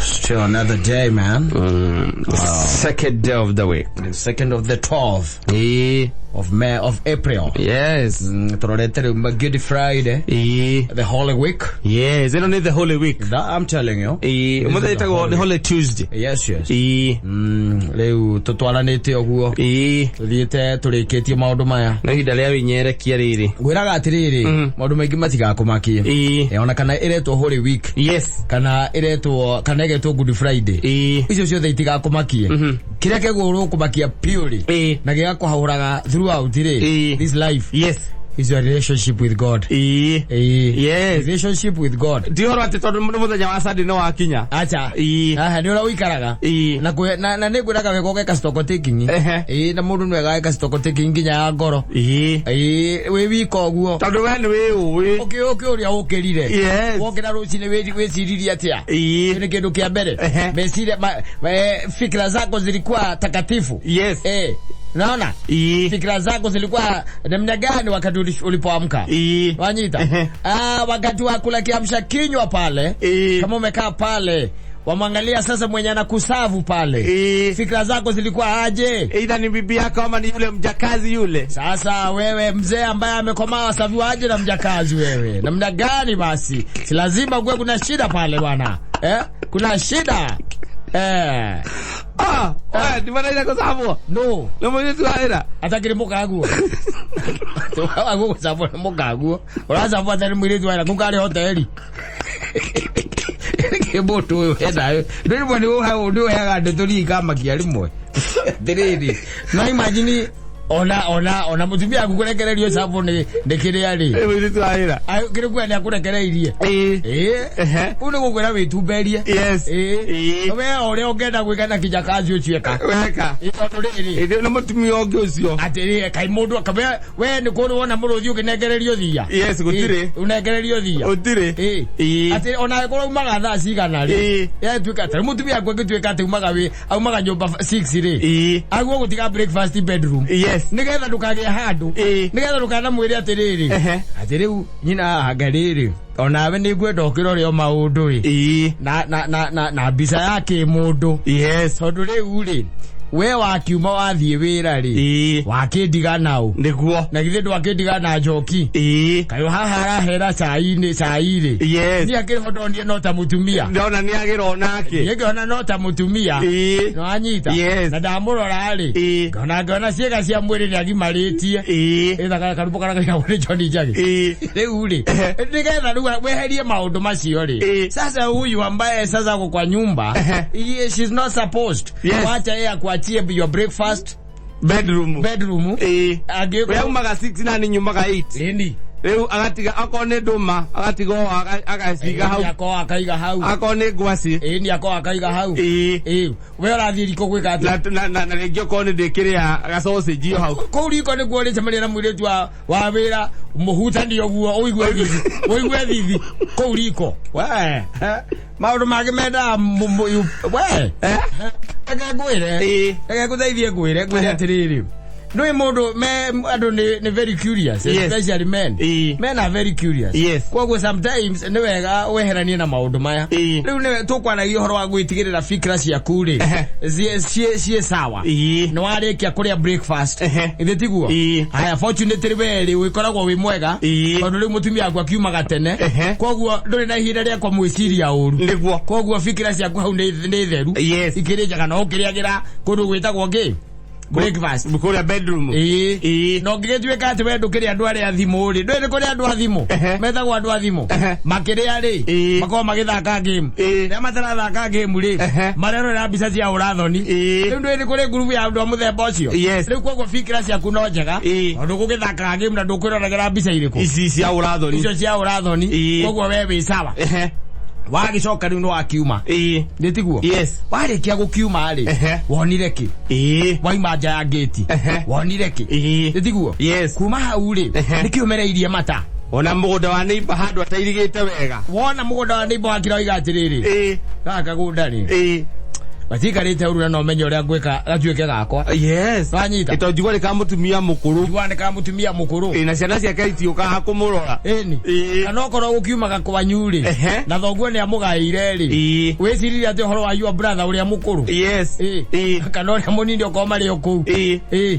Still another day, man. Second day of the week. The second of the 12th Ĩĩ. of May of April. Yes. Turorete rĩu Good Friday, Ĩĩ. the Holy Week. Yes, ĩno nĩ the Holy Week. That I'm telling you. Ĩĩ, ũmũthĩ ĩtagwo nĩ Holy Tuesday. Yes. Ĩĩ. Rĩu tũtwaranĩte ũguo. Ĩĩ. Tũthiĩte tũrĩkĩtie maũndũ maya. No ihinda rĩa wĩnyerekia rĩrĩ. Ngwĩraga atĩrĩrĩ, maũndũ maingĩ matigakũmakie. Ĩĩ. Ona kana ĩretwo Holy Week, Yes. kana ĩretwo kana ĩgetwo Good Friday. Ĩĩ. Icio ciothe itigakũmakie. Kĩrĩa kĩagĩrĩirwo gũkũmakia purely Ĩĩ. na gĩgakũhahũraga throughout rĩ, Ĩĩ. this life Yes. is your relationship with God. Ĩĩ. Ĩĩ. Yes. Relationship with God. Ti ũhoro atĩ tondũ nĩ mũthenya wa Sunday nĩ wakinya. Acha. Ĩĩ. Aha, nĩ ũrĩa ũikaraga. Ĩĩ. Na kwe, na nĩ ngwĩraga wega ũgeka stock taking. Ehe. Ĩĩ, na mũndũ nĩ wega ageka stock taking nginya ya ngoro. Ĩĩ. Ĩĩ, wĩ wika ũguo. Tondũ we nĩ wĩũĩ. Ũkĩ ũrĩa ũkĩrire. Yes. Wokĩra rũcinĩ wĩciririe atĩa? Ĩĩ. Nĩ kĩndũ kĩa mbere. Ehe. Meciria fikra zako zilikuwa takatifu. Yes. Naona? Ĩĩ. Fikra zako zilikuwa namna gani wakati ulipoamka? Ĩĩ. Wanyita? Ehe. Wakati wa kula kiamsha kinywa pale. Ĩĩ. Kama umekaa pale, wamwangalia sasa mwenye anakusavu pale. Ĩĩ. Fikra zako zilikuwa aje? Either ni bibi yako ama ni yule mjakazi yule. Sasa wewe mzee ambaye amekomaa wasaviwa aje na mjakazi wewe? Namna gani basi? Si lazima kuwe kuna shida pale bwana. Kuna shida. Ah, we, ndi maraira gũcabwo. No. Nĩ mũirĩtu wa wĩra. Atakĩrĩ mũkaguo. Aguo gũcabwo nĩ mũkaguo. Ũracabwo atarĩ mũirĩtu wa wĩra kũu karĩ hoteli. Kĩ mũndũ ũyũ ena rĩmwe nĩ ũheaga ndeto niĩ ikamakia rĩmwe. Atĩrĩrĩ, no imagine ona mũtumia aku kũrekererio cabo nĩ kĩrĩa rĩ. Nĩ mũirĩtu wa wĩra. Kĩrĩ kuga nĩ akũrekereirie. Ĩĩ. Ĩĩ. Ehe. Kũu nĩ gũkwĩra wĩtumberie. Yes. Ĩĩ. Ĩĩ. We ũrĩa ũngĩenda gwĩka na kijakazi ũcio eka. Weka. Ĩĩ, tondũ rĩrĩ. Ĩĩ, nĩ mũtumia ũngĩ ũcio. Atĩrĩrĩ, kaĩ mũndũ we nĩ kũrĩ wona mũrũthi ũkĩnengererio thiia? Yes, gũtirĩ. Ĩĩ, ũnengererio thiia. Gũtirĩ. Ĩĩ. Ĩĩ. Atĩ ona angĩkorwo umaga thaa cigana rĩ. Ĩĩ. Yatuĩka atĩ mũtumia aku angĩtuĩka atĩ aumaga nyũmba 6 rĩ. Ĩĩ. Aguo gũtiga breakfast bedroom. Yes. Nĩgetha ndũkagĩe handũ. Ĩĩ. Nĩgetha ndũkanamwĩre atĩrĩrĩ. Ehe. Atĩ rĩu nyina anga rĩrĩ. Onawe nĩ ngwenda ũkĩrore o maũndũ ĩ. Ĩĩ. Na mbica ya kĩmũndũ. Yes. Tondũ rĩu rĩ, we wakiuma wathiĩ wĩra rĩ. Ĩĩ. Wakĩndiga naũ. Nĩguo. Na githĩ ndwakĩndiga na njoki. Ĩĩ. Kaĩ haha arahera cai-inĩ cai rĩ. Yes. Niĩ akĩrĩ ho ndonire no ta mũtumia. Ndona nĩ agĩra onake. Niĩ ngĩona no ta mũtumia. Ĩĩ. Nĩwanyita? Yes. Na ndamũrora rĩ. Ĩĩ. Ngĩona ciĩga cia mwĩrĩ nĩagimarĩtie. Ĩĩ. Ĩtha karũmbo karĩa kainagwo nĩ Johnny Njagi. Ĩĩ. Rĩu rĩ, nĩgetha rĩu weherie maũndũ macio rĩ. Ĩĩ. Sasa huyu ambaye sasa ako kwa nyumba, she's not supposed. Yes. Wacha yeye akuachie your breakfast Bedroom. bedroom. Ĩĩ. Angĩkorwo We aumaga 6 na niĩ nyumaga 8. Ĩni. Rĩu agatiga akorwo nĩ ndũma agatiga o agaciga hau. Akorwo akaiga hau. Akorwo nĩ ngwacĩ. Ĩni akorwo akaiga hau. Ĩĩ. Ĩĩ. We ũrathiĩ riko gwĩka atĩa? Na rĩngĩ okorwo nĩ ndĩkĩrĩa gasausage o hau. Kũu riko nĩkuo ũrĩcemania na mũirĩtu wa wĩra mũhutani ũguo ũigue thithi. Ũigue thithi kũu riko. We. Maũndũ mangĩ mendaga we. Reke ngwĩre. Ĩĩ. Reke ngũteithie ngwĩre atĩrĩrĩ. Nĩ mũndũ me andũ nĩ very curious, Yes. especially men. Ĩĩ. Men are very curious. Yes. Koguo sometimes nĩ wega weheranie na maũndũ maya. Ĩĩ. Rĩu nĩ tũkwaragia ũhoro wa gwĩtigĩrĩra fikra ciaku rĩ. Ehe. Ciĩ sawa. Ĩĩ. Nĩ warĩkia kũrĩa breakfast. Ehe. Githĩ tiguo? Ĩĩ. Haya, fortunately we rĩ wĩkoragwo wĩ mwega. Ĩĩ. Tondũ rĩu mũtumia waku akiumaga tene. Ehe. Koguo ndũrĩ na ihinda rĩa kũmwĩciria ũru. Nĩguo. Koguo fikra ciaku hau nĩ theru. Yes. Ikĩrĩ njega no ũkĩrĩagĩra kũndũ gwĩtagwo kĩ? Breakfast. Kũrĩa bedroom. Ĩĩ. Ĩĩ. Na ũngĩgĩtuĩka atĩ we ndũkĩrĩ andũ arĩa a thimũ rĩ, ndũĩ nĩ kũrĩ andũ a thimũ? Ehe. Metagwo andũ a thimũ. Ehe. Makĩrĩa rĩ, Ĩĩ. makoragwo magĩthaka game. Ĩĩ. Rĩrĩa matarathaka game rĩ, Ehe. marerorera mbica cia ũrathoni. Ĩĩ. Rĩu ndũĩ nĩ kũrĩ ngurubu ya andũ a mũthemba ũcio? Yes. Rĩu koguo fikira ciaku no njega. Ĩĩ. Tondũ gũgĩthakaga game na ndũkwĩroragĩra mbica irĩkũ? Ici cia ũrathoni. Icio cia ũrathoni. Ĩĩ. Koguo we wĩ sawa. Ehe. Wagĩcoka rĩu nĩ wakiuma. Ĩĩ. Nĩ tiguo? Yes. Warĩkia gũkiuma rĩ, Ehe. wonire kĩ? Ĩĩ. Waima nja ya ngĩti. Ehe. Wonire kĩ? Ĩĩ. Nĩ tiguo? Yes. Kuma hau rĩ, Ehe. nĩkĩ ũmereirie mata? Ona mũgũnda wa neighbor handũ atairigĩte wega. Wona mũgũnda wa neighbor wakira oiga atĩrĩrĩ. Ĩĩ. Gaka kagũnda rĩ. Ĩĩ. Gatiikarĩte ũru na no menye ũrĩa ngwĩka gatuĩke gakwa. Yes. Wanyita? Ito njigua nĩ ka mũtumia mũkũrũ. Njiguaga nĩ ka mũtumia mũkũrũ. Ĩ, na ciana ciake itiũkaga kũmũrora. Ĩni. Ĩĩ. Kana okorwo gũkiumaga kwanyu rĩ. Ehe. Na thoguo nĩ amũgaĩire rĩ. Ĩĩ. Wĩciririe atĩ ũhoro wa your brother ũrĩa mũkũrũ. Yes. Ĩĩ. Ĩĩ. Kana ũrĩa mũnini okorwo marĩ o kũu. Ĩĩ. Ĩĩ.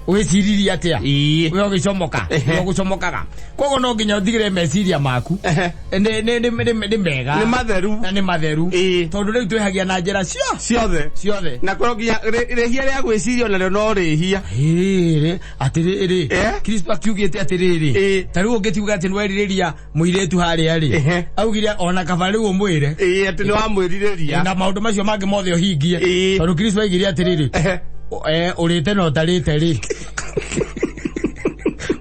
Wĩciririe atĩa? Ĩĩ. We ũgĩcomoka. Ehe. We ũgũcomokaga. Koguo no nginya ũtigĩrĩre meciria maku. Ehe. Nĩ mega. Nĩ matheru. Na nĩ matheru. Ĩĩ. Tondũ rĩu twĩhagia na njĩra cio Ciothe. ciothe. Na kwĩrwo nginya rĩhia rĩa gwĩciria onarĩo no rĩhia. Rĩrĩ, atĩrĩrĩ, Eh? Kristo akiugĩte atĩrĩrĩ, Ĩĩ. ta rĩu ũngĩtiuga atĩ nĩwerirĩria mũirĩtu harĩa rĩ, Ehe. augire ona kaba rĩu ũmwĩre Ĩĩ, atĩ nĩ wamwĩrirĩria. na maũndũ macio mangĩ mothe ũhingie, Ĩĩ. tondũ Kristo aigire atĩrĩrĩ, Ehe. Ũrĩte na ũtarĩte rĩ,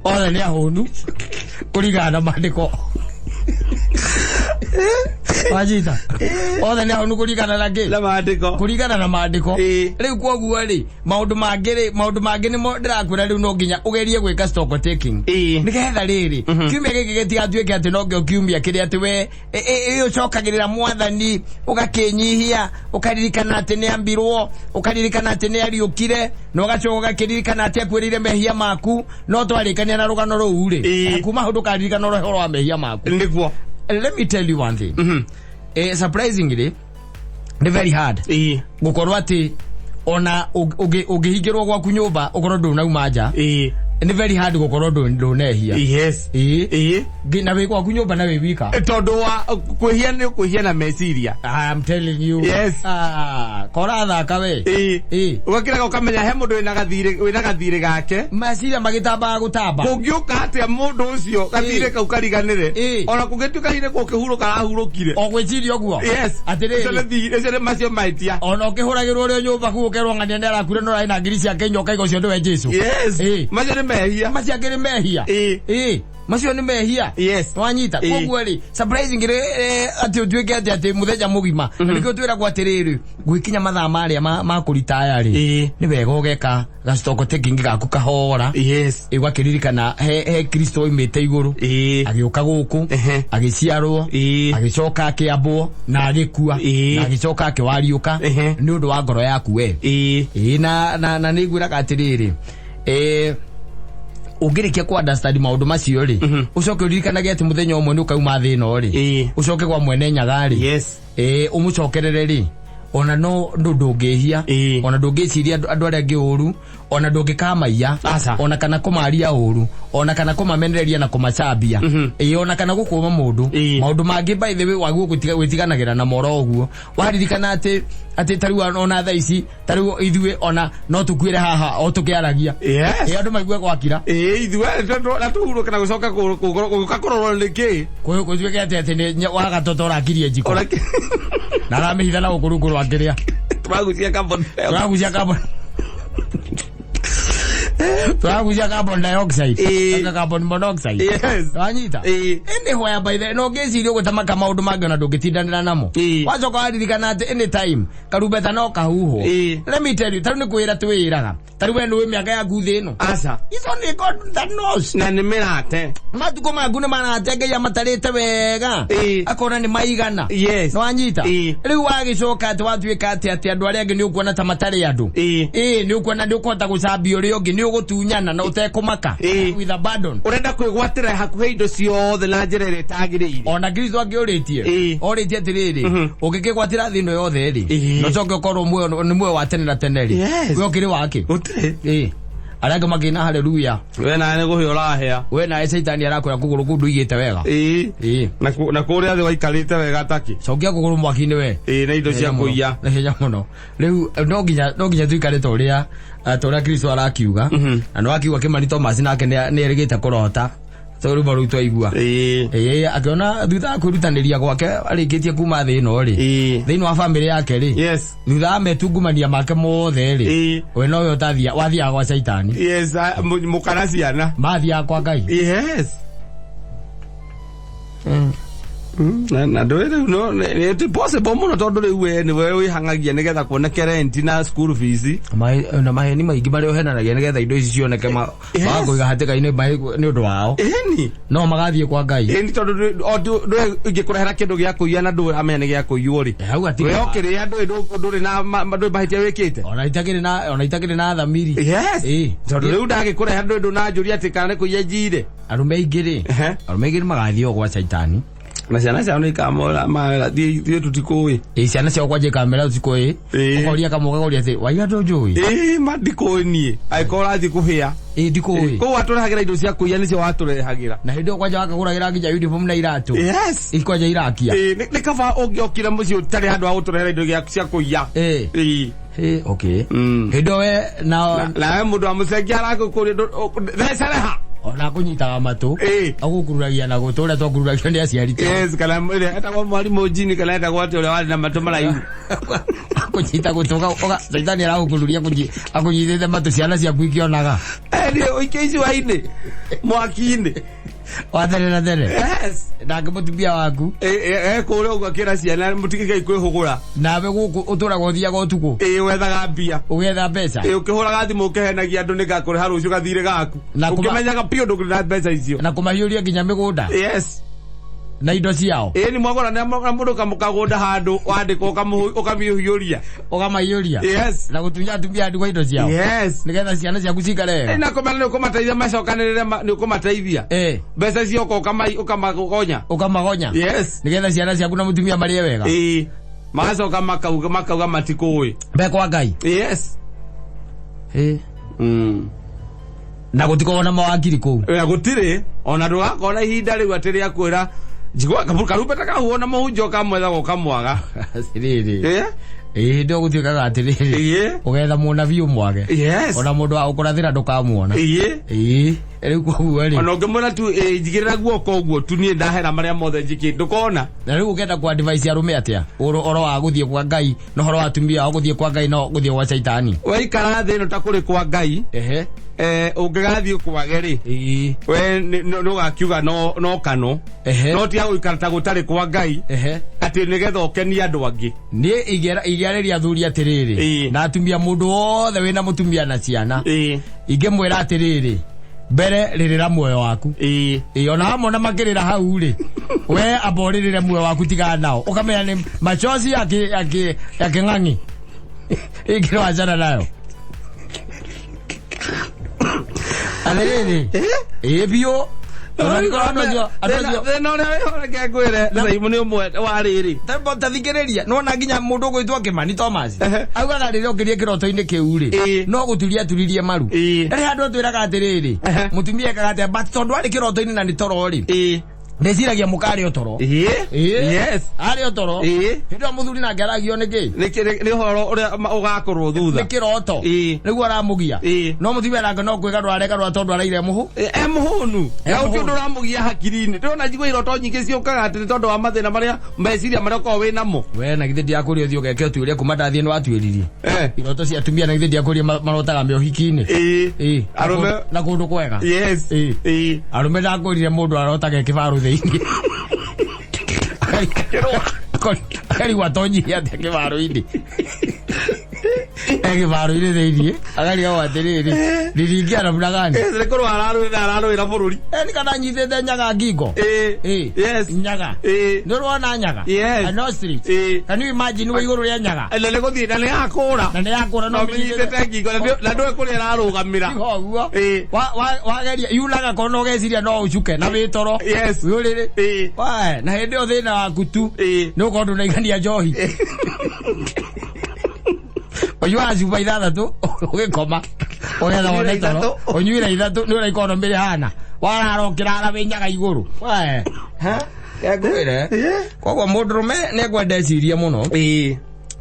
othe nĩ ahũnu kũringana na maandĩko. Wanyita? Othe nĩ ahũnu kũringana na kĩ? Na maandĩko. Kũringana na maandĩko. Ĩĩ. Rĩu kwoguo rĩ, maũndũ mangĩ rĩ, maũndũ mangĩ nĩmo ndĩrakwĩra rĩu no nginya ũgerie gwĩka stock taking. Ĩĩ. Nĩgetha rĩrĩ, kiumia gĩkĩ gĩtigatuĩke atĩ no kĩo kiumia kĩrĩa atĩ we ũcokagĩrĩra mwathani, ũgakĩnyihia, ũkaririkana atĩ nĩ ambirwo, ũkaririkana atĩ nĩ ariũkire, na ũgacoka ũgakĩririkana atĩ akuĩrĩire mehia maku, no twarĩkania na rũgano rũu rĩ, Ĩĩ. kuma hau ndũkaririkana ũhoro wa mehia maku. Nĩguo. Let me tell you one thing. Surprisingly, nĩ very hard Ĩĩ. gũkorwo atĩ ona ũngĩhingĩrwo gwaku nyũmba ũkorwo ndũnauma nja, Ĩĩ. nĩ very hard gũkorwo ndũnehia. Yes. Ĩĩ. Ĩĩ. Na wĩ gwaku nyũmba na wĩ wika. Tondũ wa kwĩhia nĩ ũkwĩhia na meciria. I am telling you. Yes. Ah, kora thaka we. Ĩĩ. Ĩĩ. Ũgakĩraga ũkamenya he mũndũ wĩna gathirĩ gake. Meciria magĩtambaga gũtamba. Kũngĩũka atĩa mũndũ ũcio gathirĩ Ĩĩ. kau kariganĩre. Ĩĩ. Ona kũngĩtuĩka hihi nĩ kũhurũka arahurũkire. O gwĩciria ũguo. Yes. Atĩrĩrĩ. Ũcio nĩ thirĩ, ũcio nĩ macio mahĩtia. Ona ũkĩhũragĩrwo ũrĩa nyũmba kuu ũkerwo ng'ania nĩ arakuire no ũrarĩ na ngiri ciake inya ũkaiga ũcio nĩwe Jesu. Yes. Ĩĩ. Macio nĩ mehia. Macio angĩ nĩ mehia. Ĩĩ. Ĩĩ. Macio nĩ mehia. Yes. Wanyita. Ĩĩ. Koguo rĩ, surprisingly atĩ ũtuĩke atĩ atĩ mũthenya mũgima. Na nĩkĩo twĩragwo atĩrĩrĩ, gwĩkinya mathaa marĩa ma kũritaya rĩ, Ĩĩ. nĩ wega ũgeka gastock taking gaku kahora. Yes. Ĩ, ũgakĩririkana he Kristo oimĩte igũrũ. Ĩĩ. Agĩũka gũkũ, Ehe. agĩciarwo, Ĩĩ. agĩcoka akĩambwo na agĩkua, Ĩĩ. na agĩcoka akĩwariũka Ehe. nĩ ũndũ wa ngoro yaku we. Ĩĩ. Ĩĩ, na nĩ ngwĩraga atĩrĩrĩ, ũngĩrĩkia kũ understand maũndũ macio rĩ, ũcoke ũririkanage atĩ mũthenya ũmwe nĩ ũkauma thĩ ĩno rĩ, Ĩĩ. ũcoke kwa mwene nyaga rĩ, Yes. Ũmũcokerere rĩ, ona no ndũngĩhia, Ĩĩ. ona ndũngĩciria andũ arĩa angĩ ũru, ona ndũngĩkamaiya, Aca. ona kana kũmaria ũru, ona kana kũmamenereria na kũmacambia, ĩĩ, ona kana gũkũma mũndũ. Ĩĩ. Maũndũ mangĩ by the way wagwo gwĩtiganagĩra na moro ũguo. Waririkana atĩ ta rĩu ona thaa ici, ta rĩu ithuĩ ona no tũkuĩre haha o tũkĩaragia. Yes. Ĩĩ, andũ maigue gwakira. Ĩĩ, ithuĩ na tũhurũke na gũcoka gũka kũrorwo nĩ kĩ. Gũtuĩke atĩ nĩ wagatoto ũrakirie njiko. Ona Na aramĩhitha na gũkũ rungu rwa kĩrĩa. Tũragucia carbon dioxide. Tũragucia carbon. Tũragucia carbon dioxide. Ĩĩ. Kana carbon monoxide. Yes. Wanyita? Ĩĩ. Ĩndĩ where by the no ngĩciria ũgũtamaka maũndũ mangĩ ona ndũngĩtindanĩra namo. Ĩĩ. Wacoka waririkana atĩ anytime karumbeta no kahuhwo. Ĩĩ. Let me tell you, ta rĩu nĩ kwĩra twĩraga. Ta rĩu we nĩũĩ mĩaka yaku thĩ ĩno. Aca. It's only God that knows. Na nĩ mĩrate. Matukũ maku nĩ marate Ngai amatarĩte wega. Ĩĩ. Akona nĩ maigana. Yes. Nĩwanyita? Ĩĩ. Rĩu wagĩcoka atĩ watuĩka atĩ atĩ andũ arĩa angĩ nĩ ũkuona ta matarĩ andũ. Ĩĩ. Ĩĩ, nĩ ũkuona nĩ ũkũhota gũcambia ũrĩa ũngĩ, nĩ ũgũtunyana na ũtekũmaka. Ĩĩ. With abandon. Ũrenda kwĩgwatĩra hakuhĩ indo ciothe na njĩra ĩrĩa ĩtagĩrĩire. Ona Kristo angĩũrĩtie. Ĩĩ. Orĩtie atĩrĩrĩ, ũngĩkĩgwatĩra thĩ ĩno yothe rĩ, Ĩĩ. na ũcoke ũkorwo muoyo nĩ muoyo wa tene na tene rĩ. Yes. We ũkĩrĩ wake? Gũtirĩ. Ĩĩ. Arĩa angĩ makĩina haleluya. We nawe nĩ kũhĩa ũrahĩa. We nawe caitani arakwĩra kũgũrũ kũu ndũigĩte wega. Ĩĩ. Ĩĩ. Na kũrĩa thĩ waikarĩte wega taki. Cokia kũgũrũ mwaki-inĩ we. Ĩĩ, na indo cia kũiya. Na hinya mũno. Rĩu no nginya tuikare ta ũrĩa, ta ũrĩa Kristo arakiuga. Na no akiuga Kĩmani Thomas nake nĩ erĩgĩte kũrota. Tondũ rwĩmbo rũu twaigua. Ĩĩ. Ĩĩ, akĩona thutha wa kwĩrutanĩria gwake arĩkĩtie kuma thĩ ĩno rĩ. Ĩĩ. Thĩinĩ wa bamĩrĩ yake rĩ. Yes. Thutha wa metungumania make mothe rĩ. Ĩĩ. We nowe ũtathia, wathiaga gwa Caitani. Yes, mũkara ciana. Mathiaga kwa Ngai. Yes. Na ndũĩ rĩu no nĩ ti possible mũno tondũ rĩu we nĩwe wĩhangagia nĩgetha kuoneke rent na school fees. Na maheni maingĩ marĩa ũhenanagia nĩgetha indo ici cioneke Yes. magakũiga hatĩka-inĩ nĩ ũndũ wao Ĩni. no magathiĩ kwa Ngai. Ĩni tondũ o ndũĩ ingĩkũrehera kĩndũ gĩa kũiya na ndũĩ amenya nĩ gĩa kũiywo rĩ. Hau hatirĩ We ũkĩrĩa ndũĩ ndũrĩ na ndũĩ mahĩtia wĩkĩte. Ona itakĩrĩ na thamiri. Yes. Ĩ. Tondũ rĩu ndagĩkũrehe ndũĩ ndũnanjũria atĩ kana nĩ kũiya njire. Arũme aingĩ rĩ, arũme aingĩ nĩ magathiĩ o gwa caitani. Na ciana ciao nĩ ikamora mawĩra thiĩ tũtikũĩ. Ĩ, ciana ciao kwanja ikamera ũtukũ ĩ. Ũkoria kamwe ũkagoria atĩ waiga ndũnjũĩ. Ĩ ma ndikũĩ niĩ. Angĩkorwo ũrathiĩ kũhĩa. Ĩ, ndikũĩ. Kũu watũrehagĩra indo cia kũiya nĩcio watũrehagĩra. Na hĩndĩ ĩyo kwanja wakagũragĩra nginya uniform na iratũ. Yes. Ikwanja irakia. Ĩ, nĩ kaba ũngĩokire mũciĩ ũtarĩ handũ ha gũtũrehera indo cia kũiya. Ĩ. Ĩ. Ĩ, okay. Hĩndĩ ĩyo we na Nawe mũndũ wa mũcengi arakũkũria thecereha. Ona akũnyitaga matũ. Ĩ. Agũkururagia na gũtũ ũrĩa twakururagio nĩ aciari. Yes, kana ĩrĩa etagwo mwarimũ Jini kana etagwo atĩ ũrĩa warĩ na matũ maraihu. Akũnyita gũtũ caitani aragũkururia akũnyitĩte matũ ciana ciaku ikĩonaga. Ĩ, ũikie icua-inĩ mwaki-inĩ. Wa tene na tene. Yes. Nake mũtumia waku. Ĩ, kũrĩa ũguo akĩra ciana mũtigĩkai kwĩhũgũra. Nawe gũkũ ũtũraga ũthiaga ũtukũ. Ĩ, wethaga mbia. Ũgetha mbeca. Ĩ, ũkĩhũraga thimũ ũkĩhenagia andũ nĩngakũrĩha rũciũ gathirĩ gaku. Ũkĩmenyaga biũ ndũkĩrĩ na mbeca icio. Na kũmahiũria nginya mĩgũnda. Yes. Na indo ciao. Ĩ, nĩ mwagũra na mũndũ kamũkagũnda handũ wandĩkwo ũkamĩhiũria. Ũkamahiũria. Yes. Na gũtunya atumia a ndigwa indo ciao. Yes. Nĩgetha ciana ciaku cikare wega. Na kũmera nĩ ũkũmateithia macokanĩrĩre nĩ ũkũmateithia. Mbeca cioka ũkamagonya. Ũkamagonya. Yes. Nĩgetha ciana ciaku na mũtumia marĩe wega. Ĩ. Magacoka makauga matikũĩ. Mbe kwa Ngai. Yes. Ĩ. Na gũtikoragwo na mawakiri kũu. Ĩ, gũtirĩ ona ndũgakora ihinda rĩu atĩ rĩa kwĩra njigua karumbeta kahuo na mũhunjia ũkamwethaga ũkamwaga. Atĩrĩrĩ. Ĩ? Ĩ, hĩndĩ ĩyo gũtuĩkaga atĩrĩrĩ. Ĩ. Ũgetha mũnabii ũmwage. Yes. Ona mũndũ wa gũkũrathĩra ndũkamuona. Ĩ. Ĩ, rĩu koguo rĩ. Ona ũngĩmwĩra tu ĩ, njigĩrĩra guoko ũguo tu niĩ ndahera marĩa mothe njĩkĩte ndũkona. Na rĩu ũkenda ku advise arũme atĩa? Ũhoro wa gũthiĩ kwa Ngai na ũhoro wa atumia ao gũthiĩ kwa Ngai no gũthiĩ gwa caitani. Waikara thĩ ĩno ta kũrĩ kwa Ngai. Ehe. Ũngĩgathiĩ kwage rĩ. Ĩ. We nĩ ũgakiuga no kano. Ehe. No tiga gũikara ta gũtarĩ kwa Ngai. Ehe. Atĩ nĩgetha ũkenie andũ angĩ. Niĩ ingĩarĩria athuri atĩrĩrĩ. Ĩ. Na atumia mũndũ wothe wĩna mũtumia na ciana. Ĩ. Ingĩmwĩra atĩrĩrĩ. Mbere rĩrĩra muoyo waku. Ĩ. Ĩ, ona hamwe na makĩrĩra hau rĩ. We amba ũrĩrĩre muoyo waku tigana nao. Ũkamenya nĩ machozi ya kĩng'ang'i. Ingĩrwacana nayo. Atĩrĩrĩ. Ĩ biũ. Thĩna ũrĩa wĩho reke ngwĩre Saimu nĩ ũmwe wa rĩrĩ. Tathikĩrĩria nĩwona nginya mũndũ ũgwĩtwo Kĩmani Thomas augaga rĩrĩa okĩrie kĩroto-inĩ kĩu rĩ, no gũturia aturirie maru. Ndarĩ handũ atwĩraga atĩrĩrĩ, mũtumia ekaga atĩa, but tondũ arĩ kĩroto-inĩ na nĩ toro rĩ, ndĩciragia mũka arĩ o toro. Ĩ. Yes. Arĩ o toro. Ĩ. Hĩndĩ ĩyo mũthuri nake aragio nĩ kĩ? Nĩ ũhoro ũrĩa ũgakorwo thutha. Nĩ kĩroto. Ĩ. Nĩguo aramũgia. Ĩ. No mũtumia nake no kwĩgarũra aregarũra tondũ araire mũhu. E mũhũnu. E Na ũcio mũhũnu. ũndũ ũramũgia hakiri-inĩ. Ndĩrona njigua iroto nyingĩ ciũkaga atĩ nĩ tondũ wa mathĩna marĩa meciria marĩa ũkoragwo wĩ namo. We na githĩ ndiakũria ũthiĩ ũgeke ũtuĩria kuma ndathiĩ nĩ watuĩririe. Iroto cia atumia na githĩ ndiakũria marotaga me ũhiki-inĩ. Ĩ. Ĩ. Arũme. Na kũndũ kwega. Yes. Ĩ. Ĩ. Arũme ndakũrire mũndũ arotaga e kĩbaro thĩinĩ. Akarigwo atonyire atĩa kĩbaro-inĩ. E kĩbaro-inĩ thĩinĩ akarigagwo atĩrĩrĩ ndiringĩa namna gani. Yes, nĩ kũrũa ararũĩra bũrũri. Nĩ kana nyitĩte nyaga ngingo. Ĩ. Ĩ. Yes. Nyaga. Ĩ. Nĩ ũrona nyaga? Yes. An ostrich. Ĩ. Can you imagine wĩ igũrũ rĩa nyaga? Na nĩ gũthiĩ na nĩ yakũra. Na nĩ yakũra. No mĩnyitĩte ngingo na ndũĩ kũrĩa ĩrarũgamĩra. Tiga ũguo. Ĩ. Wageria yunaga korwo no ũgeciria no ũcuke na wĩ toro. Yes. Wĩ ũrĩrĩ. Ĩ. Wae, na hĩndĩ ĩyo thĩna waku tu Ĩ. nĩ ũkorwo ndũnaigania njohi. Ũnyuaga cuba ithathatũ ũgĩkoma ũgetha wone Ũnyuire toro. ithatũ. Ũnyuire ithatũ nĩ ũrĩa ikonomĩ rĩhana warara ũkĩrara wĩ nyaga igũrũ. Wae. Ha? Ngwĩre. Koguo mũndũrũme nĩ ekwenda ecirie mũno. Ĩ.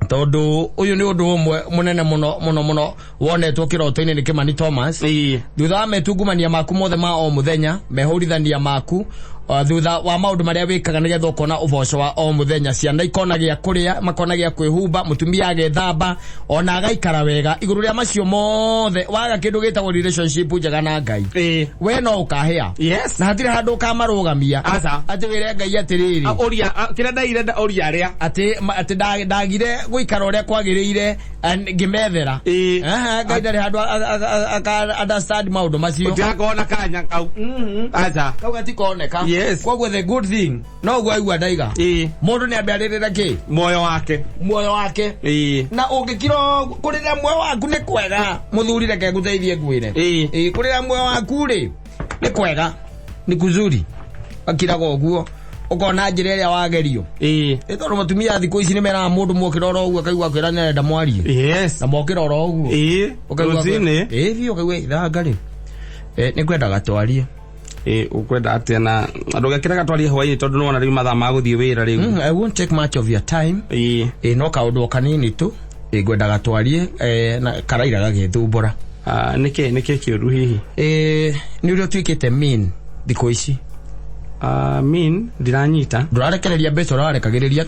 Tondũ ũyũ nĩ ũndũ ũmwe mũnene mũno mũno mũno wonetwo kĩroto-inĩ nĩ Kĩmani Thomas. Ĩ. Thutha wa metungumania maku mothe ma o mũthenya, mehũrithania maku Thutha wa maundu maria wikaga nigetha ukona uboco wa o muthenya, ciana ikona gia kuria, makona gia kwihumba, mutumia agethamba ona agaikara wega. Iguru ria macio mothe waga kindu gitagwo relationship njega na Ngai, we no ukahia. Yes. Na hatirĩ handũ ũkamarũgamia. Aca. Atĩ wĩre Ngai atĩrĩrĩ, Ũria kĩrĩa ndaire ũria arĩa atĩ atĩ ndagire gũikara ũrĩa kwagĩrĩire ngĩmethera. Aha, Ngai ndarĩ handũ aka understand maũndũ macio. Ũtigakorwo na kanya kau. Aca. Kau gatikoneka. Yes. Koguo the good thing no ũguo aigua ndaiga, mũndũ nĩ ambe arĩrĩre kĩ? Muoyo wake. Muoyo wake. Na ũngĩkira kũrĩra muoyo waku nĩ kwega, mũthuri, reke ngũteithie ngwĩre. Ĩĩ, kũrĩra muoyo waku rĩ nĩ kwega, nĩ kuzuri, akiraga ũguo ũkona njĩra ĩrĩa wagerio. Ĩ tondũ mũtumia thikũ ici nĩ meraga mũndũ mokĩra oro ũguo akaigua kwĩra nĩ arenda mwarie. Na mokĩra oro ũguo ũkaigua Rũcinĩ. Ĩ biũ, ũkaigua ithanga rĩ, nĩ ngwendaga twarie. Ũkwenda atĩa? Na ndũgekĩre twarie hwaĩ-inĩ tondũ nĩwona rĩu mathaa ma gũthiĩ wĩra rĩu. I won't take much of your time. Ĩ no kaũndũ o kanini tu. Ĩ ngwendaga twarie, na karaira gagĩthumbũra. Ah, nĩkĩ kĩũru hihi? Nĩ ũrĩa ũtuĩkĩte mean thikũ ici. Ah, mean ndiranyita. Ndũrarekereria mbeca ũrarekagĩrĩria.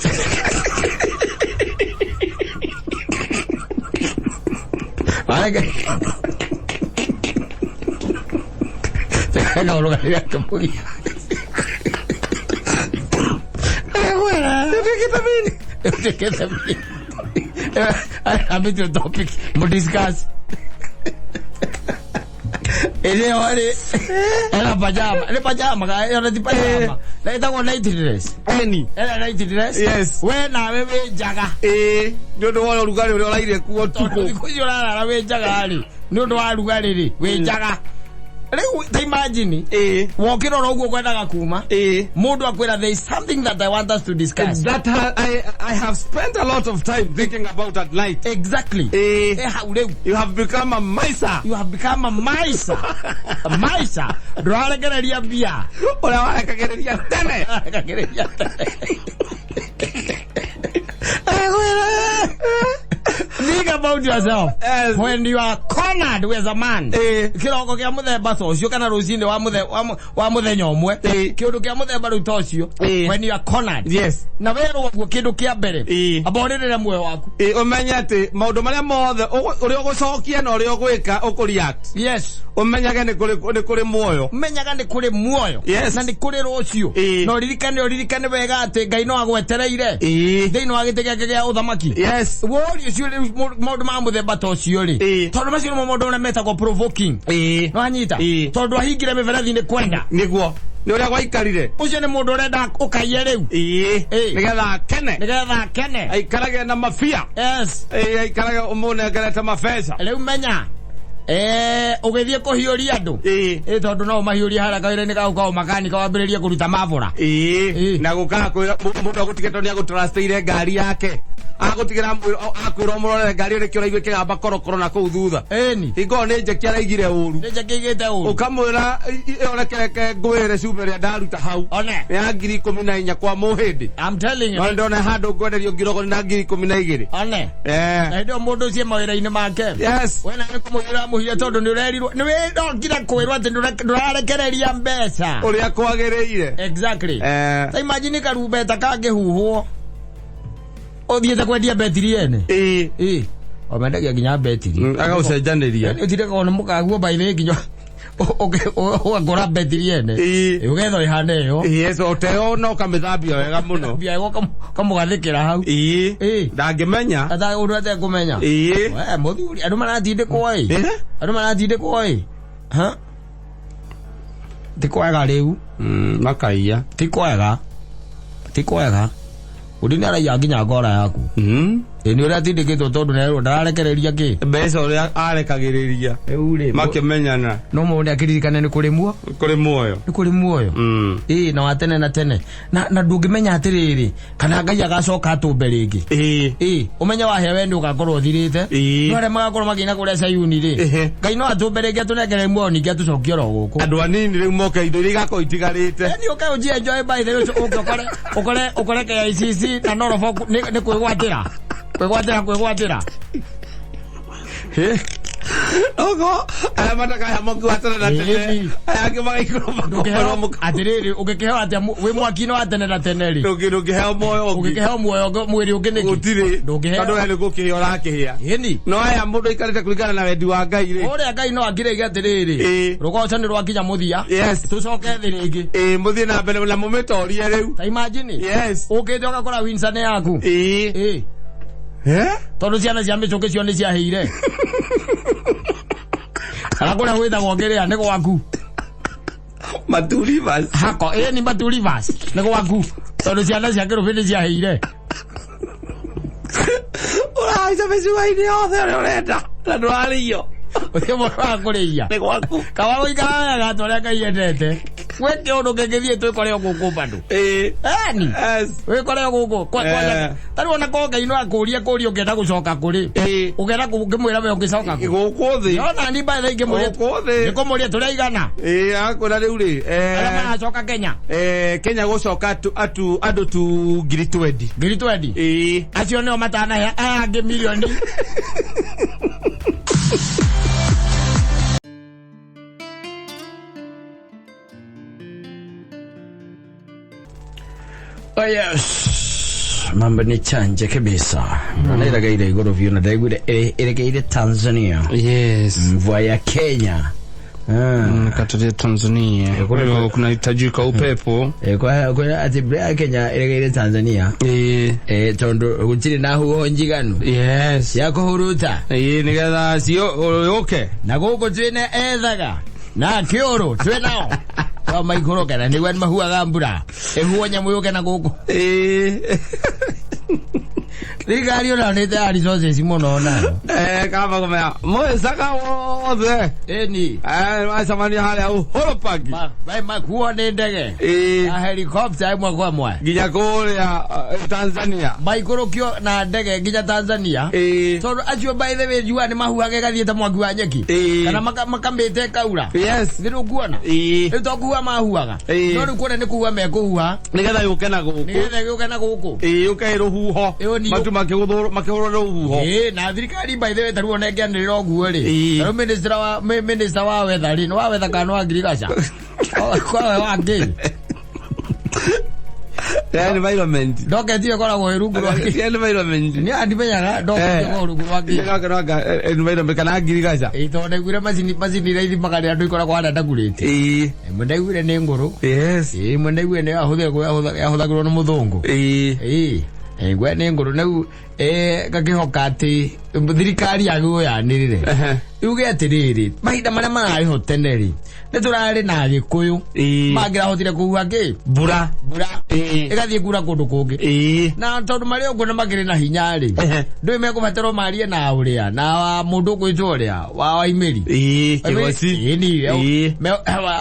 Kaũndũ karĩa kĩmũgia. Nĩtuĩkĩte mean. Ũtuĩkĩte mean. Ambĩtie topic mũdiscuss. Ĩrĩa rĩ ena pajama, nĩ pajama kana ĩyo ti pajama na ĩtagwo night dress? Eni. Ena night dress. Yes. We nawe wĩ njaga. Ĩ nĩ ũndũ wa ũrugarĩ ũrĩa ũraire kuo tondũ ũtukũ. Thikũ icio ũrarara wĩ njaga rĩ, nĩ ũndũ wa rugarĩ rĩ, wĩ njaga rĩu. Ta imagine wokĩra oro ũguo kwendaga kuma, mũndũ akwĩra, "There is something that I want us to discuss." That I have spent a lot of time thinking about at night. Exactly. Ĩ hau rĩu. You have become a miser. You have become a miser, a miser. Ndũrarekereria mbia ũrĩa warekagĩrĩria tene. Ndũrarekagĩrĩria tene. Think about yourself. Yes. When you are cornered with a man, kĩroko kĩa mũthemba ta ũcio kana rũcinĩ wa mũthenya ũmwe, kĩũndũ kĩa mũthemba rĩu ta ũcio, when you are cornered na werwo ũguo, kĩndũ kĩa mbere, amba ũrĩrĩre muoyo waku. Ũmenye atĩ maũndũ marĩa mothe ũrĩa ũgũcokia na ũrĩa ũgwĩka ũkũreact, ũmenyage nĩ kũrĩ muoyo. Menyaga nĩ kũrĩ muoyo. Na nĩ kũrĩ rũciũ. Na ũririkane wega atĩ Ngai no agwetereire thĩinĩ wa gĩtĩ gĩake gĩa ũthamaki. Worio ũcio rĩu maũndũ ma mũthemba ta ũcio rĩ, tondũ macio nĩmo maũndũ marĩa metagwo provoking. No anyita? Tondũ ahingire mĩberethi nĩ kwenda. Nĩguo nĩ ũrĩa gwaikarire. Ũcio nĩ mũndũ ũrenda ũkaiye rĩu. Nĩgetha akene. Nĩgetha akene. Aikarage na mabia. Aikarage ũmũnengerete mabeca. Rĩu menya ũgĩthiĩ kũhiũria andũ, ĩ tondũ no ũmahiũrie harĩa kawĩra-inĩ kau kao makanika wambĩrĩrie kũruta mabũra. Na gũkaga kwĩra mũndũ agũtige tondũ nĩagũtrustĩire ngari yake, agũtigĩra akwĩra ũmũrorere ngari ĩyo nĩkĩo ũraigua ĩkĩgamba korokoro na kũu thutha. Ĩni. Hingo ĩyo nĩ njeki araigire ũru. Nĩ njekĩigĩte ũru. Ũkamwĩra ĩyo reke ngwĩre cuma ĩrĩa ndaruta hau one nĩ ya 14,000 kwa mũhĩndĩ. I'm telling No you. nĩ ndona handũ ngwenderio ngirogoni na 12,000. One na hĩndĩ ĩyo mũndũ ũcio e mawĩra-inĩ make, we na nĩ kũmũhira mũhire tondũ nĩ ũrerirwo nĩ wĩrokire kwĩrwo atĩ ndũrarekereria mbeca ũrĩa kwagĩrĩire. Exactly. Ta imagine karumbeta kangĩhuhwo ũthiĩte kwendia betiri ene. Ĩ o mendagia nginya betiri. Agaucenjanĩria. Yaani ũtindĩkagwo nĩ mũkaguo by nginya ũgakora betiri ene. Ũgetha ĩhana ĩyo. Yes, ũteo na ũkamĩthambia wega mũno. Mbia ũkamũgathĩkĩra hau. Ndangĩmenya. Ata ũndũ atekũmenya. We mũthuri, andũ maratindĩkwo ĩ. Andũ maratindĩkwo ĩ. Ha, ti kwega rĩu. Makaiya. Ti kwega, ti kwega. Ũndũ nĩ araiya nginya ngora yaku. Ĩ nĩ ũrĩa atindĩkĩtwo tondũ nĩ ndararekereria kĩ? Mbeca ũrĩa arekagĩrĩria. Rĩu rĩ, makĩmenyana. No mũndũ nĩ akĩririkane nĩ kũrĩ muo kũrĩ muoyo. Nĩ kũrĩ muoyo. Ĩ na wa tene na tene, na ndũngĩmenya atĩrĩrĩ kana Ngai agacoka atũmbe rĩngĩ. Ĩ ũmenye wahĩa we nĩ ũgakorwo ũthirĩte. No arĩa magakorwo makĩina kũrĩa Sayuni rĩ, Ngai no atũmbe rĩngĩ, atũnengere muoyo ningĩ atũcokie oro gũkũ. Andũ anini rĩu moke indo iria igakorwo itigarĩte. Yaani ũke ũnjie enjoy by the way, ũke ũkore KICC na Norfolk nĩ kwĩgwatĩra kwĩgwatĩra kwĩgwatĩra. Ogo aya matakaya mwaki wa tene na tene. Ĩĩ. Aya angĩ magaikũrwo makomberwo mũka. Atĩrĩrĩ, ũngĩkĩheo atĩa wĩ mwaki-inĩ wa tene na tene rĩ? Ndũngĩheo muoyo ũngĩ. Ũngĩkĩheo muoyo mwĩrĩ ũngĩ nĩkĩ? Gũtirĩ. Ndũngĩheo. Tondũ we nĩ gũkĩhĩa ũrakĩhĩa. Ĩni. No aya mũndũ aikarĩte kũringana na wendi wa Ngai rĩ. Ũrĩa Ngai no akĩrĩge atĩrĩrĩ. Ĩĩ. Rũgoco nĩ rwakinya mũthia. Yes. Tũcoke thĩ rĩngĩ. Ĩĩ mũthiĩ na mbere na mũmĩtorie rĩu. Ta imagine. Yes. Ũkĩte ũgakora Windsor nĩ yaku. Ĩĩ. Ĩĩ. Eh? Tondũ ciana cia mĩcũkĩ cio nĩ ciahĩire. Kana kũrĩa gwĩtagwo kĩrĩa nĩ gwaku. Maturi bas. Hako, ĩĩ nĩ Matu Rivers nĩ gwaku. Tondũ ciana cia kĩrũbĩ nĩ ciahĩire. Ũrahaica mĩcuha-inĩ yothe ũrĩa ũrenda na ndũrarĩio. Ũcio mũndũ wa kũrĩia. Nĩ gwaku. Kaba gũikara wega ta ũrĩa Ngai endete. Gwĩ kĩũndũ kĩngĩthiĩ twĩkore o gũkũ bado. Ĩĩ. Eni. Yes. Wĩkore o gũkũ. Eh. Ta rĩu ona korwo Ngai no akũrie kũria ũngĩenda gũcoka kũrĩ. Ĩĩ. Ũngĩenda ũngĩmwĩra we ũngĩcoka kũ. Gũkũ thĩ. Ona ni mbae ingĩmũria. Gũkũ thĩ. Nĩkũmũria tũrĩ aigana. Ĩĩ akwĩra rĩu rĩ. Arĩa maracoka Kenya. Kenya gũcoka atu andũ tu 20,000. 20,000. Ĩĩ. Acio nĩo matanahe aya angĩ milioni. Oh yes. Mambo ni chanje kabisa. Mm. Iregeire igũrũ biũ na ndaiguire ĩregeire Tanzania. Yes. Mvua ya Kenya. Ah. Kataria Tanzania. Kunahitajika upepo. Kwa atĩ mbura ya Kenya ĩregeire Tanzania. Eh. Tondũ gũtirĩ na huho njiganu Yes. cia kũhuruta. Nĩgetha cio yũke. Na gũkũ twĩna ethaga na kĩũrũ twĩ nao. Kwa maikũrũke na nĩguo mahuaga mbura. Ĩhuo nyamũ yũke na gũkũ. Thirikari ona nĩ ĩteaga resources mũno nayo. Kaba kũmenya mũĩcaga wothe. Ĩni. Wacemania harĩa Uhuru Park. Makuo nĩ ndege. Na helicopter ĩmwe kwa ĩmwe. Nginya kũrĩa Tanzania. Maikũrũkio na ndege nginya Tanzania. Tondũ acio by the way njua nĩ mahuhaga ĩgathiĩ ta mwaki wa nyeki. Kana makamĩte ĩkaura. Yes. Nĩ ũkuona? Rĩu to kuhua mahuaga. No rĩu kuona nĩ kuhua mekũhuha. Nĩgetha yũke na gũkũ. Nĩgetha yũke na gũkũ. Yũke ĩ rũhuho. Matu makĩhũrwo rũhuho. Na thirikari by the way ta rĩu ona ĩngĩanĩrĩra ũguo rĩ. Ta rĩu minister wa weather rĩ, nĩ wa weather kana nĩ wa ngirigaca? Kwa wa ngĩ. Environment. Ndoketi ĩkoragwo ĩ rungu rwa kĩ? Environment. Nĩ andimenyaga ndoketi ĩkoragwo rungu rwa kĩ? Environment kana ngirigaca. Tondũ ndaiguire macini iria ithimaga rĩrĩa andũ ikoragwo harĩa ndagurĩte. Ĩmwe ndaiguire nĩ ngũrũ. Yes. Ĩmwe ndaiguire nĩ yahũthagĩrwo nĩ mũthũngũ. Ngwe nĩ ngũrũ rĩu ngakĩhoka atĩ thirikari yagĩrĩirwo yanĩrĩre. Yuge atĩrĩrĩ, mahinda marĩa mararĩ ho tene rĩ, nĩ tũrarĩ na Agĩkũyũ mangĩrahotire kũhuha kĩ? Mbura. Mbura. Ĩgathiĩ kura kũndũ kũngĩ. Na tondũ marĩ ũguo na makĩrĩ na hinya rĩ, ndũĩ mekũbatarwo marie na ũrĩa, na wa mũndũ ũgwĩtwo ũrĩa, wa Waimĩri. Kĩgoci. Ĩni.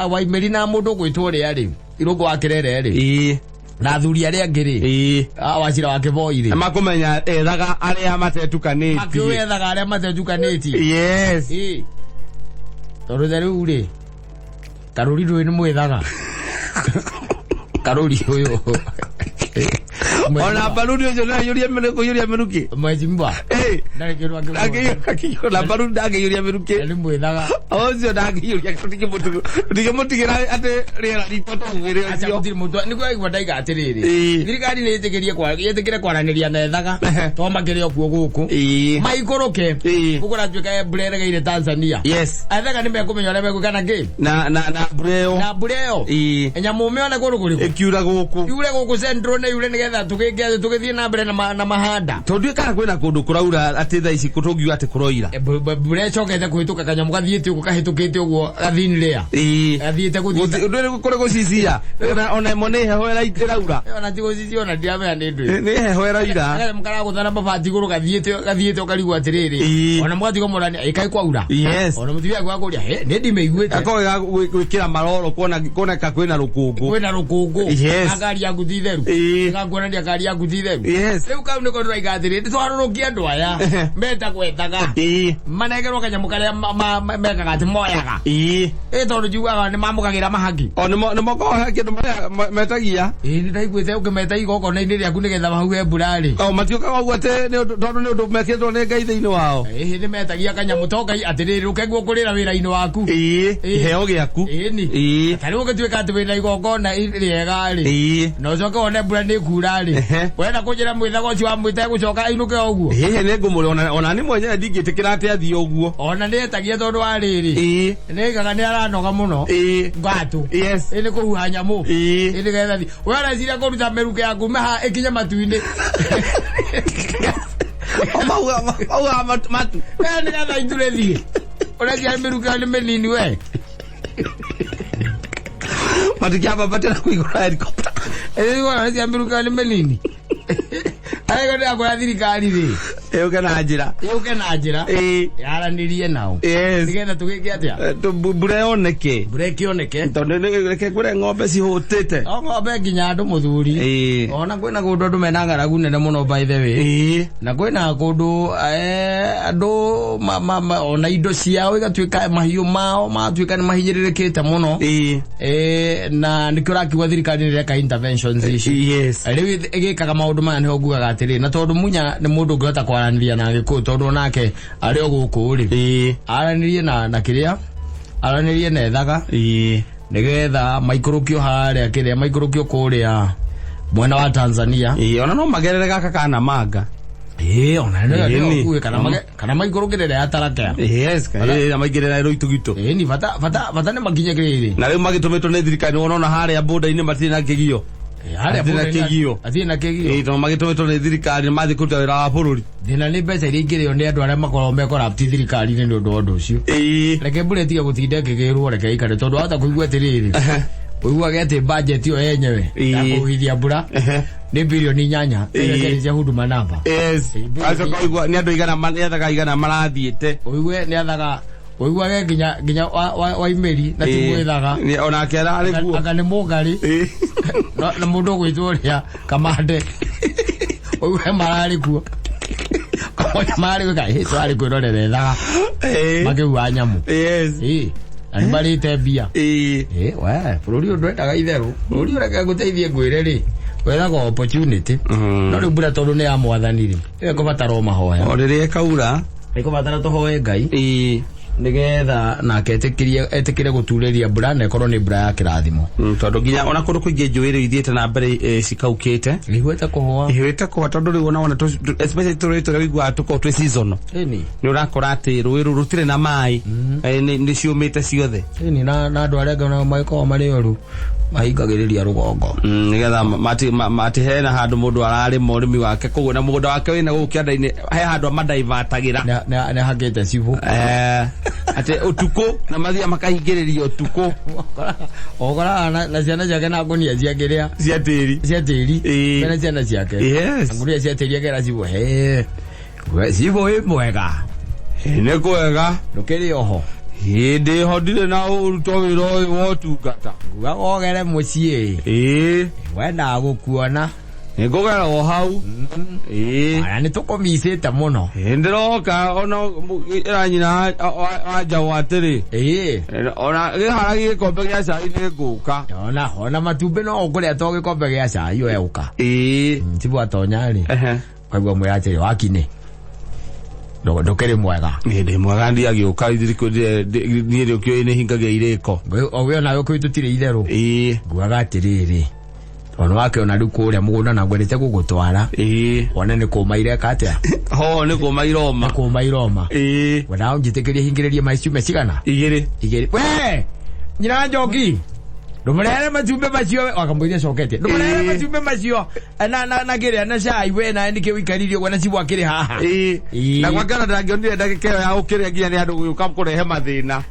Waimĩri na mũndũ ũgwĩtwo ũrĩa rĩ, Irũngũ wa Kĩrere rĩ. Na athuri arĩa angĩ rĩ, Wachira wa Kĩboi rĩ. Makũmenya ethaga arĩa matetukanĩtie. Makĩwethaga arĩa matetukanĩtie. Yes. Tondũ ta rĩu rĩ, Karũri ndũĩ nĩ mwethaga. Karũri ũyũ. Ona mbaruni ũcio no aiyũrie kũiyũria mĩrukĩ. Mheshimiwa. Ndarĩ kĩndũ angĩmwĩra. Na mbaruni ndangĩiyũria mĩrukĩ. Nĩ mwethaga. Ũcio ndangĩiyũria, tũtingĩmũtigĩra atĩ rĩera ritũ tũmwĩre Acha ũcio. gũtirĩ mũndũ, nĩguo aigua ndaiga atĩrĩrĩ. Thirikari nĩ ĩtĩkĩrie kwaranĩria na ethaga, to makĩrĩ o kuo gũkũ. Maikũrũke. Gũkũ kũratuĩka mbura ĩregeire Tanzania. Yes. Ethaga nĩ mekũmenya ũrĩa megwĩka na kĩ? Na mbura ĩyo. Na mbura ĩyo. Nyamũ ũmĩone kũndũ kũrĩkũ? Ĩkiura gũkũ. Yure gũkũ Central nĩ yure nĩgetha tũgĩthiĩ na mbere na mahanda. Tondũ kana kwĩna kũndũ kũraura atĩ thaa ici tũngiuga atĩ kũroira. Mbura ĩcokete kũhĩtũka kanyamũ gathiĩte ũguo kahĩtũkĩte ũguo gathinĩrĩa. Gathiĩte gũthiĩ. Ndũrĩ kũrĩ gũcicia. Ona ĩmwe nĩ heho ĩraura. Ona ti gũcicia ona ndiramenya nĩ ndũĩ. Nĩ heho ĩraura. Kanyamũ karagũthana mabati igũrũ gathiĩte ũkarigwo atĩrĩrĩ. Ona mũgatigwo mũrani ĩkaĩ kwaura. Yes. Ona mũtumia akwa akũria, nĩ ndimĩiguĩte. Gakorwo ga gwĩkĩra maroro kuoneka kwĩna rũkũngũ. Kwĩna rũkũngũ. Yes. Na ngari yaku ti theru. Gakuonania ngari yaku ti theru. Yes. Rĩu kau nĩko ndĩraiga atĩrĩ nĩtwarũrũkia andũ aya metagwethaga Ĩĩ. manengerwo kanyamũ karĩa mekaga atĩ moyaga. Ĩĩ. Ĩ tondũ njugaga nĩ mamũkagĩra mahaki. O nĩmo nĩmo he kĩndũ metagia. Ĩ nĩ ndaiguĩte ũkĩmeta igongona-inĩ rĩaku nĩgetha mahuhe mbura rĩ. O matiũkaga ũguo atĩ nĩ ũndũ tondũ nĩ ũndũ mekĩtwo nĩ Ngai thĩinĩ wao. Ĩ nĩ metagia kanyamũ to Ngai atĩrĩrĩ rũke kũrĩra wĩra-inĩ waku. Ĩĩ. Ĩĩ. Iheo gĩaku. Ĩni. Ĩĩ. Ta rĩu ũngĩtuĩka atĩ wĩna igongona rĩega rĩ. Ĩĩ. Na ũcoke wone mbura nĩ kura rĩ. Ehe. Ũrenda kũnjĩra mwĩthago ũcio wa mwĩta egũcoka ainũke o ũguo. Ĩĩ nĩ ngũmũrĩ ona nĩ mwenyewe ndingĩtĩkĩra atĩ athiĩ ũguo. Ona nĩ etagia tondũ wa rĩrĩ. Ĩĩ. Nĩ aigaga nĩ aranoga mũno. Ĩĩ. Ngatũ. Yes. Ĩ nĩ kũhuha nyamũ. Ĩĩ. Ĩ nĩgetha thi. We ũreciria kũruta mĩrukĩ yaku maha ĩkinye matu-inĩ. O mauga matu. Ĩ nĩgetha iture thiĩ. Ũreciria mĩrukĩ ĩyo nĩ mĩnini we. Matikĩambatĩra kũu igũrũ helicopter. Ĩ ũreciria mĩrukĩ ĩyo nĩ mĩnini. Arĩko ndĩrakwĩra thirikari rĩ. Yũke na njĩra. Yũke na njĩra. Ĩĩ. Yaranĩrie nao. Yes. Nĩgetha tũgĩke atĩa? Mbura yoneke. Mbura ĩkĩoneke. Tondũ reke ngwĩre ng'ombe cihũtĩte. O ng'ombe nginya andũ mũthuri. Ĩĩ. Ona kwĩna kũndũ andũ mena ng'aragu nene mũno by the way. Ĩĩ. Na kwĩna kũndũ andũ ona indo ciao igatuĩka mahiũ mao magatuĩka nĩ mahinyĩrĩrĩkĩte mũno. Ĩĩ. Na nĩkĩo ũrakiuga thirikari nĩ ĩreka interventions ici. Yes. Rĩu ĩgĩkaga maũndũ maya nĩho ngugaga atĩrĩ na tondũ Munya nĩ mũndũ ũngĩhota kwaranĩria na Gĩkũyũ tondũ onake arĩ o gũkũ rĩ. Ĩĩ. Aranĩrie na kĩrĩa aranĩrie na ethaga. Ĩĩ. Nĩgetha maikũrũkio harĩa kĩrĩa maikũrũkio kũrĩa mwena wa Tanzania. Ĩĩ ona no magerere gaka kana manga. Ĩĩ ona nĩ Ĩĩ, nĩ kana kana maikũrũkĩrĩre ya Tarakea. Yes, ĩĩ na maingĩrĩra Rũitugito. Ĩĩ ni bata bata bata nĩ makinye kĩrĩrĩ. Na rĩu magĩtũmĩtwo nĩ thirikari nĩ wona harĩa boda-inĩ matirĩ na kĩgio. Harĩa Hatirĩ na border-inĩ kĩgio. Hatirĩ na kĩgio. Ĩĩ tondũ magĩtũmĩtwo nĩ thirikari nĩ mathiĩ kũruta wĩra wa bũrũri. Thĩna nĩ mbeca iria ingĩrĩo nĩ andũ arĩa makoragwo me corrupt thirikari-inĩ nĩ ũndũ wa ũndũ ũcio. Ĩĩ. Reke mbura ĩtige gũtinda ĩkĩgĩrwo reke ĩikare tondũ wahota kũigua atĩrĩrĩ. Ũiguage atĩ budget ĩyo yenyewe ya Ĩĩ. kũhuhithia mbura nĩ bilioni 8 Ĩĩ. ĩrĩa cia Huduma Namba. Yes. Acoka ũigua nĩ andũ igana nĩ athaga igana marathiĩte. Ũigue nĩ athaga ũiguage nginya wa imĩri na ti mwĩthaga. Ĩĩ, onake ararĩ kuo. Anga nĩ mũngarĩ. Ĩĩ. Na mũndũ ũgwĩtwo ũrĩa Kamande. Ũigue mararĩ kuo. Kamande mararĩ gwĩka ĩ twarĩ kwĩrorera ethaga. Ĩĩ. Makĩhuha nyamũ. Yes. Ĩĩ. Na nĩ marĩte mbia. Ĩĩ. Ĩĩ we bũrũri ũyũ ndwendaga itherũ. Bũrũri ũyũ reke ngũteithie ngwĩre rĩ. Wethaga opportunity. No rĩu mbura tondũ nĩ ya mwathani rĩ. Ĩyo ĩkũbatara o mahoya. O rĩrĩa ĩkaura. Ĩkũbatara tũhoe Ngai. Ĩĩ. Nĩgetha nake etĩkĩre gũturĩria mbura na ĩkorwo nĩ mbura ya kĩrathimo. Tondũ nginya ona kũndũ kũingĩ njũĩ rĩu ithiĩte na mbere cikaukĩte. Ihuĩte kũhũa. Ihuĩte kũhũa tondũ rĩu ona wona especially tũrũĩ tũrĩa ũiguaga tũkoragwo twĩ seasonal. Ĩni. Nĩ ũrakora atĩ rũĩ rũu rũtirĩ na maĩ. Nĩ ciũmĩte ciothe. Ĩni na andũ arĩa angĩ onao magĩkoragwo marĩ oru mahingagĩrĩria rũgongo. Nĩgetha mati hena handũ mũndũ ararĩma ũrĩmi wake koguo na mũgũnda wake wĩna gũkũ kĩanda-inĩ he handũ amadaivatagĩra. Nĩ hakĩte cibũ. Atĩ ũtukũ na mathiaga makahingĩrĩria ũtukũ. Ũkoraga na ciana ciake na ngũnia cia kĩrĩa. Cia tĩri. Cia tĩri. Ĩĩ. Mena ciana ciake. Yes. Ngũnia cia tĩri akera cibũ. He. We cibũ wĩ mwega. Nĩ kwega. Ndũkĩrĩ oho. Hĩndĩ ho ndirĩ na ũruto wĩra ũyũ wa ũtungata. Nguga wogere mũciĩ. Ĩĩ. Wendaga gũkuona. Nĩ ngũgera o hau. Ĩĩ. Aya nĩ tũkũmicĩte mũno. Ĩĩ ndĩroka ona ĩra nyina wa njaũ atĩrĩ. Ĩĩ. Ona gĩhara gĩkombe gĩa cai nĩ ngũka. Ona matumbĩ no ũkũrĩa to gĩkombe gĩa cai we ũka. Ĩĩ. Cibũ atonya rĩ. Kaigua mwĩra atĩrĩ wakinĩ. Ndũkĩrĩ mwega. Niĩ ndĩ mwega ndiagĩũka niĩ rĩũkĩũĩ nĩ hingagia irĩko. O we onawe kwĩ tũtirĩ itherũ. Ĩĩ. Ngugaga atĩrĩrĩ. Tondũ wakĩona rĩu kũrĩa mũgũnda na ngwendete gũgũtwara. Ĩĩ. Wone nĩ kũma ireka atĩa? Ho nĩ kũma iroma. Nĩ kũma iroma. Ĩĩ. Wendaga ũnjĩtĩkĩrie hingĩrĩrie maĩ ciumia cigana? Igĩrĩ. Igĩrĩ. We! Nyina Njoki. Ndũmũrehere matumbĩ macio wakamũiria coketie. Ndũmũrehere matumbĩ macio na kĩrĩa na cai we na nĩkĩ ũikarire ũguo na cibũ akĩrĩ haha. Ĩĩ. Ĩĩ. Na gwake ona ndangĩonire ndagĩka ĩyo ya gũkĩrĩa nginya nĩ andũ gũgĩũka kũrehe mathĩna.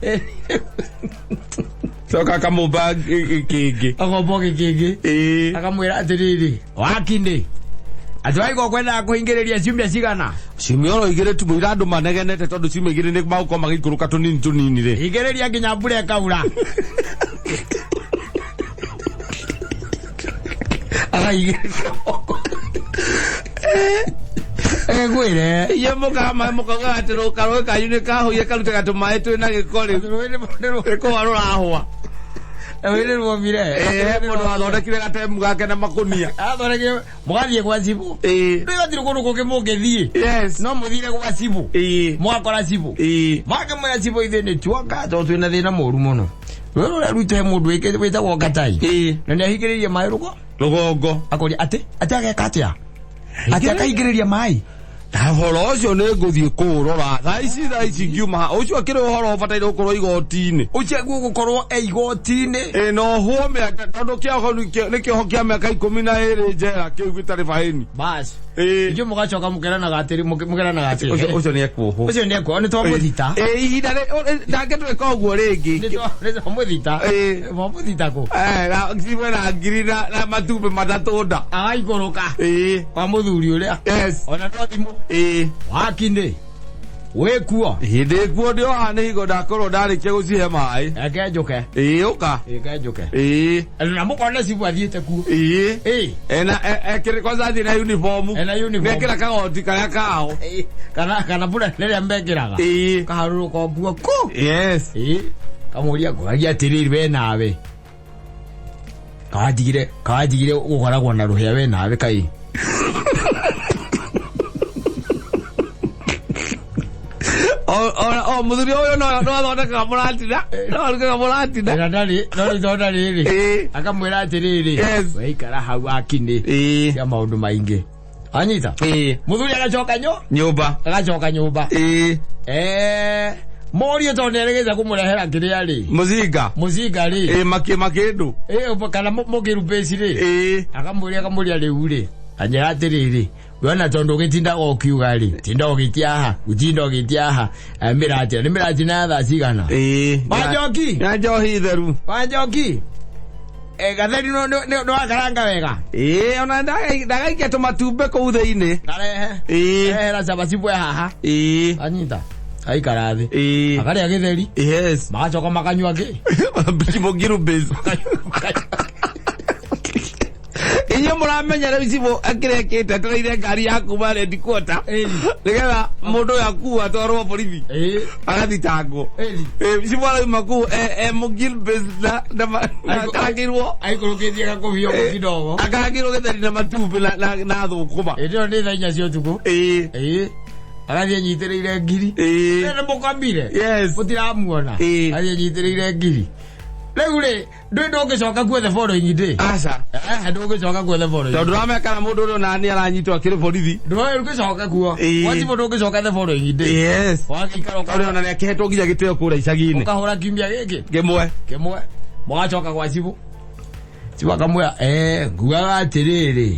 Coka akamũmba kĩngĩ. Akomba gĩkĩngĩ. Ĩĩ. Akamwĩra atĩrĩrĩ, wakinĩ. Atĩ waigua kwendaga kũhingĩrĩria ciumia cigana? Ciumia oro igĩrĩ tu mũira andũ manegenete tondũ ciumia igĩrĩ nĩ magũkorwo magĩikũrũka tũnini tũnini rĩ. Hingĩrĩria nginya mbura ĩkaura. Akahingĩrĩria moko. Ngwĩre. Inyuĩ mũkaha maĩ mũkauga atĩ karũĩ kanyu nĩ kahũire karutaga tũmaĩ twĩ na gĩko rĩu. Nĩ kũhwa rũrahwa. Rũĩ nĩ ruomire. Ĩĩ, he mũndũ wathondekire gatemu gake na makũnia. Athondekire mũgathiĩ gwa cibũ. Ĩĩ. Rĩu hatirĩ kũndũ kũngĩ mũngĩthiĩ. Yes. No mũthire gwa cibũ. Ĩĩ. Mwakora cibũ. Ĩĩ. Makĩmwĩra cibũ ithuĩ nĩ tuoka tondũ twĩna thĩna mũru mũno. Rũĩ rũrĩa rwitũ he mũndũ wĩtagwo Ngatai. Ĩĩ. Na nĩ ahingĩrĩirie maĩ rũgo. Rũgongo. Akoria atĩ atĩ ageka atĩa? Atĩ akahingĩrĩria maĩ. Na ũhoro ũcio nĩ ngũthiĩ kũũrora thaa ici ngiuma haha. Ũcio akĩrĩ ũhoro ũbataire gũkorwo igoti-inĩ. Ũcio gũgũkorwo e igoti-inĩ. Ĩĩ na ũhwo mĩaka tondũ kĩoho nĩ kĩoho kĩa mĩaka 12 njera kĩu gĩtarĩ baĩni. Bas. Ĩĩ. Inyuĩ mũgacoka mũkeranaga atĩrĩ mũkeranaga atĩrĩ. Ũcio nĩ ekuohwo. Ũcio nĩ ekuohwo nĩ twamũthita. Ĩĩ ihinda ndangĩtwĩka ũguo rĩngĩ. Nĩ twamũthita. Ĩĩ. Mwamũthita kũ? Na cibwe na ngiri na matumbĩ matatũ nda. Agaikũrũka. Ĩĩ. Kwa mũthuri ũrĩa. Yes. Ona no thimũ. Ĩĩ. Wakindĩ. Wĩkuo. Hĩndĩ kuo ndĩ o haha nĩ hingo ndakorwo ndarĩkia gũcihe maĩ. Reke njũke. Ĩĩ ũka. Reke njuke. Ĩĩ. Na mũkona cibũ athiĩte kuo. Ĩĩ. Ĩĩ. Ena ekĩrĩ kwanza athiĩ na uniform. Ena uniform. Nĩekĩra kagoti karĩa kao. Kana kana mbura rĩrĩa mekĩraga. Ĩĩ. Kaharũrũka nguo kũ. Yes. Ĩĩ. Kamũria ngũragia atĩrĩrĩ we nawe. Kawanjigire gũkoragwo na rũhĩa we nawe kai. O mũthuri ũyũ no athondekaga mũratina. No arugaga mũratina. Na ndarĩ no rĩu tondũ ndarĩ rĩ. Ĩĩ. Akamwĩra atĩrĩrĩ. Yes. Waikara hau akinĩ. Ĩĩ. Cia maũndũ maingĩ. Anyita. Ĩĩ. Mũthuri agacoka Nyũmba. agacoka nyũmba. Ĩĩ. Mũriũ tondũ nĩerĩgĩte kũmũrehera kĩrĩa rĩ. Mũcinga. Mũcinga rĩ. Ĩĩ makĩndũ. Ĩĩ kana mũkĩrubĩci rĩ. Ĩĩ. Akamũria rĩu rĩ. Anjĩra atĩrĩrĩ. Wona tondũ ũgĩtindaga ũkiuga rĩ. Tinda ũgĩtia haha. Ũtinda ũgĩtia haha. Mĩratina. Nĩ mĩratina ya thaa cigana. Ĩĩ. Wanjoki. Na njohi theru. Wanjoki. Gatheri nĩ wakaranga wega. Ĩĩ ona ndagaikia tũmatumbĩ kũu thĩinĩ. Karehe. Ĩĩ. Rehera cabaci bwe haha. Ĩĩ. Anyita. Aikara thĩ. Ĩĩ. Akarĩa gĩtheri. Yes. Magacoka makanyua kĩ. Mũngirubĩci. Inyuĩ mũramenya rĩu cibũ akĩrekĩte etereire ngari ya kuma Red Quarter. Nĩgetha mũndũ ũyũ akua atwarwo borithi. Ĩĩ. Agathitangwo. Ĩĩ. Cibũ arauma kũu e mũngirubĩci na akarangĩirwo. Aikũrũkĩtie gakũbia ũguo kidogo. Akarangĩirwo gĩtheri na matumbĩ na thũkũma. Ĩndĩ ĩyo nĩ thaa inya cia ũtukũ. Ĩĩ. Ĩĩ. Agathiĩ anyitĩrĩire ngiri. Ĩĩ. Nĩ mũkomire. Yes. Mũtiramuona. Ĩĩ. Agathiĩ anyitĩrĩire ngiri. Rĩu rĩ, ndũĩ ndũngĩcoka kuo the following day. Aca. Ndũngĩcoka kuo the following. Tondũ ũramenya mũndũ ũrĩa ona nĩ aranyitwo akĩrĩ borithi. Ndũngĩcoka kuo. Ĩĩ. Gwa cibũ ndũngĩcoka the following day. Yes. Wagĩikara Tondũ ona nĩ akĩhetwo nginya gĩtĩo kũrĩa icagi-inĩ. ũkahũra kiumia gĩkĩ. Kĩmwe. Kĩmwe. Mũgacoka gwa cibũ. Cibũ akamwĩra, ngugaga atĩrĩrĩ.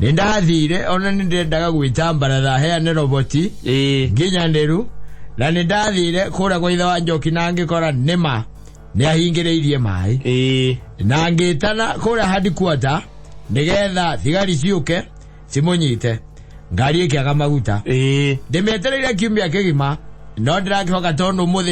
Nĩ ndathire ona nĩ ndendaga gwĩta baratha heane roboti. Ĩĩ. Nginyanĩru. Na nĩ ndathire kũrĩa kwa ithe wa Njoki na ngĩkora nĩma nĩ ahingĩrĩirie maĩ. Ĩĩ. Na ngĩtana kũrĩa headquarter nĩgetha thigari ciũke cimũnyite. Ngari ĩkĩaga maguta. Ĩĩ. Ndĩmĩetereire kiumia kĩgima no ndĩrakĩhoka tondũ ũmũthĩ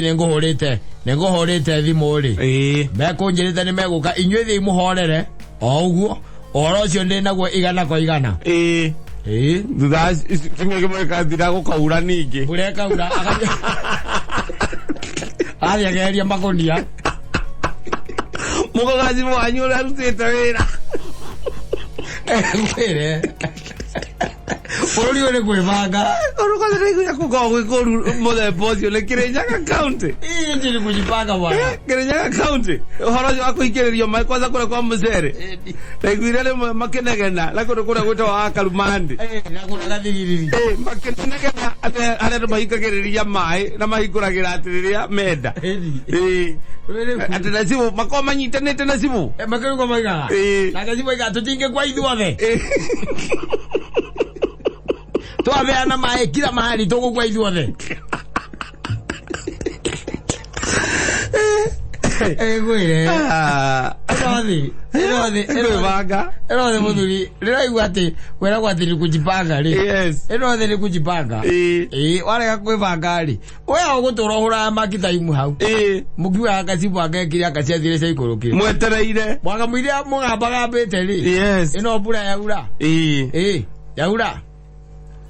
nĩngũhũrĩte thimũ rĩ. Ĩĩ. Mekũnjĩrĩte nĩ megũka inyuĩ thiĩ mũhorere o ũguo ũhoro ũcio ndĩ naguo igana kwa igana. Ĩĩ. Ĩĩ. Thutha kiumia kĩmwe gĩkathira gũkaura ningĩ. Mbura ĩkaura agathiĩ akeheria makũnia. Mũkauga cibũ wanyu ũrĩa arutĩte wĩra. Ngwĩre. Bũrũri ũyũ nĩ kwĩbanga. Ũndũ kwanza ndaiguire gũkoragwo gwĩ kũũru mũthemba ũcio nĩ Kirinyaga County. Ĩĩ nĩ kũjipanga bwana. Kirinyaga County. Ũhoro ũcio wa kũhingĩrĩrio maĩ kwanza kũrĩa kwa mũcere. Ndaiguire rĩmwe makĩnegena na kũndũ kũrĩa gwĩtagwo Karumandi. Na kũrĩa gathigiriri. Makĩnegena atĩ arĩa andũ mahingagĩrĩria maĩ na mahingũragĩra atĩ rĩrĩa menda. Ĩĩ. Atĩ na cibũ makoragwo manyitanĩte na cibũ. Makĩruga maigaga. Ĩĩ. Nake cibũ aigaga tũtingĩkua ithuothe. Twabeana maĩ kila mahali tũgũkua ithuothe. Ngwĩre. Ĩrothi. Kwĩbanga. Ĩrothi mũthuri rĩraigua atĩ kwĩragwo atĩ nĩ kujipanga rĩ. Yes. Ĩrothi nĩ kujipanga. Ĩĩ. Ĩĩ warega kwĩbanga rĩ. We ũgũtũra ũhũraga makitaimu hau. Ĩĩ. Mũkiugaga kacibũ akekire akaciathire ciaikũrũkire. Mwetereire. Mwakamũiria mũgambagambĩte rĩ. Yes. Ĩno mbura yaura. Ĩĩ. Ĩĩ yaura.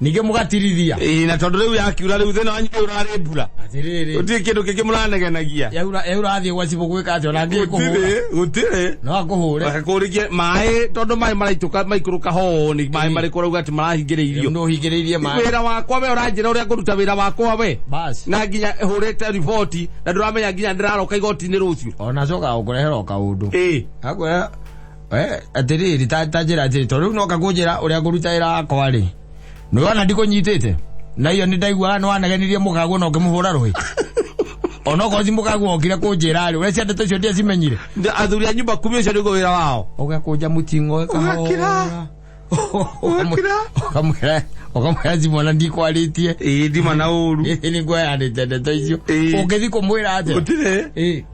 Ningĩ mũgatirithia. Ĩĩ, na tondũ rĩu yakiura rĩu thĩna wanyu rĩu ũrarĩ mbura. Atĩrĩrĩ. Gũtirĩ kĩndũ kĩngĩ mũranegenagia. Yaura yaura athiĩ gwa cibũ gwĩka atĩa ona angĩkũhũra. Gũtirĩ, gũtirĩ. No akũhũre. Akũrĩkie maĩ tondũ maĩ maraitũka maikũrũka hoo nĩ maĩ Ĩĩ. marĩkũ ũrauga atĩ marahingĩrĩirio. Nĩ ũhingĩrĩirie maĩ. Wĩra wakwa we ũranjĩra ũrĩa ngũruta wĩra wakwa we. Bas. Na nginya hũrĩte riboti na ndũramenya nginya ndĩraroka igoti-inĩ rũciũ. Ona coka gũkũrehera o kaũndũ. Ĩĩ. Akwĩra we atĩrĩrĩ ta ta njĩra atĩrĩ tondũ rĩu noka kũnjĩra ũrĩa ngũruta wĩra wakwa rĩ. Nĩwona ndikũnyitĩte. Na iyo nĩ ndaiguaga nĩ wanegenirie mũkaguo na ũkĩmũhũra rũhĩ. Onokorwo ti mũkaguo okire kũnjĩra rĩ, ũreciria ndeto icio ndiacimenyire. Athuri a nyumba kumi ũcio nĩguo wĩra wao. Ũgakũnja mũting'o Ũgakira. Ũgakira. Ũkamwĩra ũkamwĩra cimwana ndikwarĩtie. Ĩĩ ndima na ũru. Nĩ ngweyanĩte ndeto icio. Ĩĩ. Ũngĩthiĩ kũmwĩra atĩa? Gũtirĩ. Ĩĩ.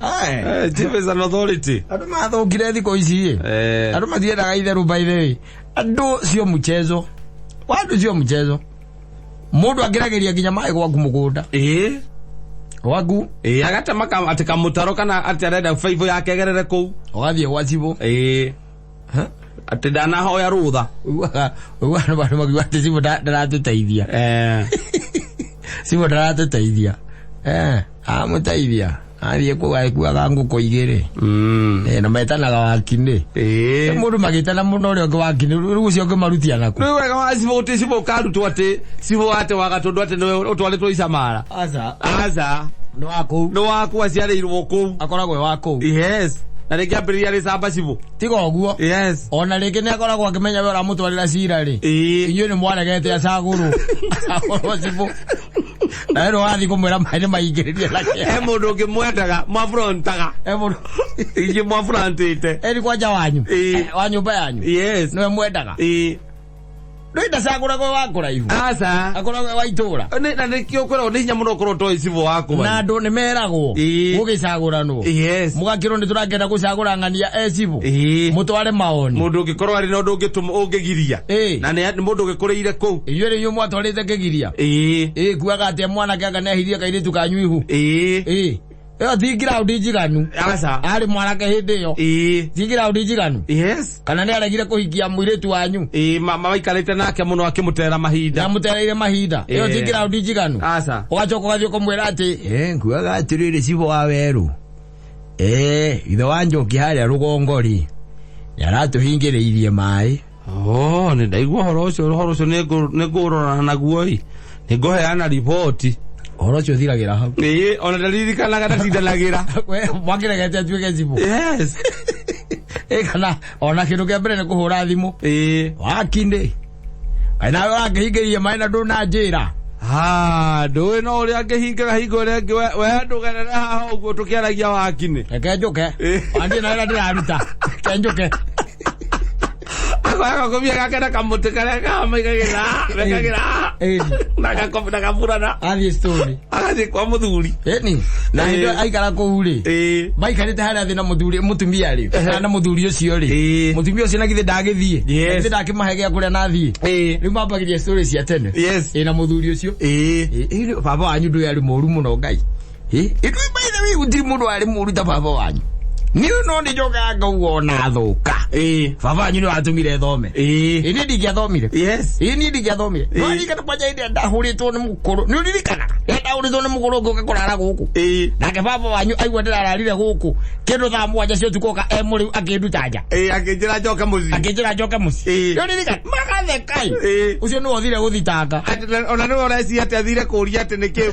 Ae. Eh, Chief is an authority. Andũ mathũkire thikũ ici ĩ. Eh. Andũ matiendaga itherũ by the way. Andũ sio mchezo. Wandũ sio mchezo. Mũndũ angĩrageria nginya maĩ gwaku mũgũnda. Ĩĩ. Gwaku Ĩĩ agatema atĩ kamũtaro kana atĩ arenda baibũ yake egerere kũu. ũgathiĩ gwa cibũ. Ĩĩ. Atĩ ndanahoya rũtha. Ũiguaga ũiguaga andũ makiuga atĩ cibũ ndaratũteithia. Eh. Cibũ ndaratũteithia. Eh, amũteithia. Athiĩ kũu agĩkuaga ngũkũ igĩrĩ. Mm. Eh, na metanaga wakinĩ. Ĩĩ. Mũndũ magĩtana mũno ũrĩa ũngĩ wakinĩ, rĩu ũcio ũngĩmarutia nakũ. Rĩu wega wa cibũ gũtirĩ cibũ ũkarutwo atĩ cibũ atĩ wagatũndũ atĩ nĩwe ũtwarĩtwo Icamara. Aca. Aca. Nĩ wa kũu. Nĩ waku aciarĩirwo kũu. Akoragwo e wa kũu. Yes. Na rĩngĩ ambĩrĩria arĩ camba cibũ. Tiga ũguo. Yes. Ona rĩngĩ nĩ akoragwo akĩmenya we ũramũtwarĩra cira rĩ. Ĩĩ. Inyuĩ nĩ mwaregete acagũrwo. Acagũrwo cibũ. Na we nĩ ũrathiĩ kũmwĩra maĩ nĩ maingĩrĩrie na He kĩeha. mũndũ ũngĩ mwendaga mwafrontaga. He mũndũ. Inyuĩ mwafrontĩte. Eri kwanja wanyu. Ĩĩ. Wa nyũmba yanyu. Yes. Nĩwe mwendaga. Ĩĩ. Ndũĩ ndacagũragwo wa kũraihu. Aca. Akoragwo e wa itũra. Na nĩkĩo kwĩragwo nĩ hinya mũno ũkorwo ũtoĩ cibũ waku. Na andũ nĩ meragwo. Ĩĩ. Gũgĩcagũranwo. Yes. Mũgakĩrwo nĩ tũrakĩenda gũcagũra ng'ania e cibũ. Ĩĩ. Mũtware maoni. Mũndũ ũngĩkorwo arĩ na ũndũ ũngĩtũma ũngĩgiria. Ĩĩ. Na nĩ mũndũ ũgĩkũrĩire kũu. Inyuĩ rĩ inyuĩ mwatwarĩte kĩgiria. Ĩĩ. Ĩĩ kuaga atĩa mwanake anga nĩahirie kairĩtu kanyu ihu. Ĩĩ. Ĩĩ. Ĩyo ti ground njiganu. Aca. Arĩ mwanake hĩndĩ ĩyo. Ĩĩ. Ti ground njiganu. Yes. Kana nĩaregire kũhikia mũirĩtu wanyu. Ĩĩ maikarĩte nake mũno akĩmũtera mahinda. Nĩamũtereire mahinda. Ĩyo ti Ĩĩ. ground njiganu. Aca. Ũgacoka ũgathiĩ ũkamwĩra atĩ ĩ nguaga atĩrĩrĩ cibũ wa werũ. Ĩ ithe wa Njoki harĩa rũgongo rĩ nĩaratũhingĩrĩirie maĩ. Oh, nĩ ndaigua ũhoro ũcio ũhoro ũcio nĩ ngũrorana naguo ĩ. Nĩ ngũheana riboti. Ũhoro ũcio ũthiragĩra hau. Ĩĩ ona ndaririkanaga ndatindanagĩra. We mwakĩregete atuĩke cibũ. Yes. Ĩ kana ona kĩndũ kĩa mbere nĩ kũhũra thimũ. Ĩĩ. Wakindĩ. Kaĩ nawe ũrakĩhingĩrĩria maĩ na ndũnanjĩra. Ha, ndũĩ no ũrĩa angĩhingaga hingo ĩrĩa ĩngĩ we ndũgerere haha ũguo tũkĩaragia wakinĩ. Reke njũke. Ĩ. Wandiĩ na wĩra ndĩraruta. Reke njũke. Akoya gakobia gake na kamũtĩ karĩa kamaigagĩra mekagĩra Ĩni. na gakobi na gaburana Athiĩ story. agathiĩ kwa mũthuri. Ĩni. Na hĩndĩ ĩyo aikara kũu rĩ. Ĩĩ. Maikarĩte harĩa thĩ na mũthuri mũtumia rĩ. Kana na mũthuri ũcio rĩ. Ĩĩ. Mũtumia ũcio na githĩ ndagĩthiĩ. Yes. Na githĩ ndakĩmahe gĩa kũrĩa na athiĩ. Ĩĩ. Rĩu mambagĩria story cia tene. Yes. Ĩ na mũthuri ũcio. Ĩĩ. Ĩ, ĩ, baba wanyu ndũĩ arĩ mũru mũno Ngai. Ĩ, ithuĩ by the way gũtirĩ mũndũ warĩ mũru ta baba wanyu. Niĩ no nĩ njokaga ngauga ona thũka. Ĩĩ. Baba wanyu nĩ watũmire thome. Ĩĩ. Ĩ niĩ ndingĩathomire. Yes. Ĩ niĩ ndingĩathomire. Ĩ. No ririkana kwanja hĩndĩ ĩrĩa ndahũrĩtwo nĩ mũkũrũ. Nĩ ũririkanaga? Rĩrĩa ndahũrĩtwo nĩ mũkũrũ ngĩũka kũrara gũkũ. Ĩĩ. Nake baba wanyu aigua ndĩrararire gũkũ. Kĩndũ thaa mũgwanja cia ũtukũ oka e mũrĩu akĩnduta nja. Ĩĩ akĩnjĩra njoke mũciĩ. Akĩnjĩra njoke mũciĩ. Ĩ. Nĩ ũririkana? Magatheka ĩ. Ĩ. Ũcio nĩwe ũthire gũthitanga. Atĩ ona nĩwe ũreciria atĩ athire kũria atĩ nĩkĩ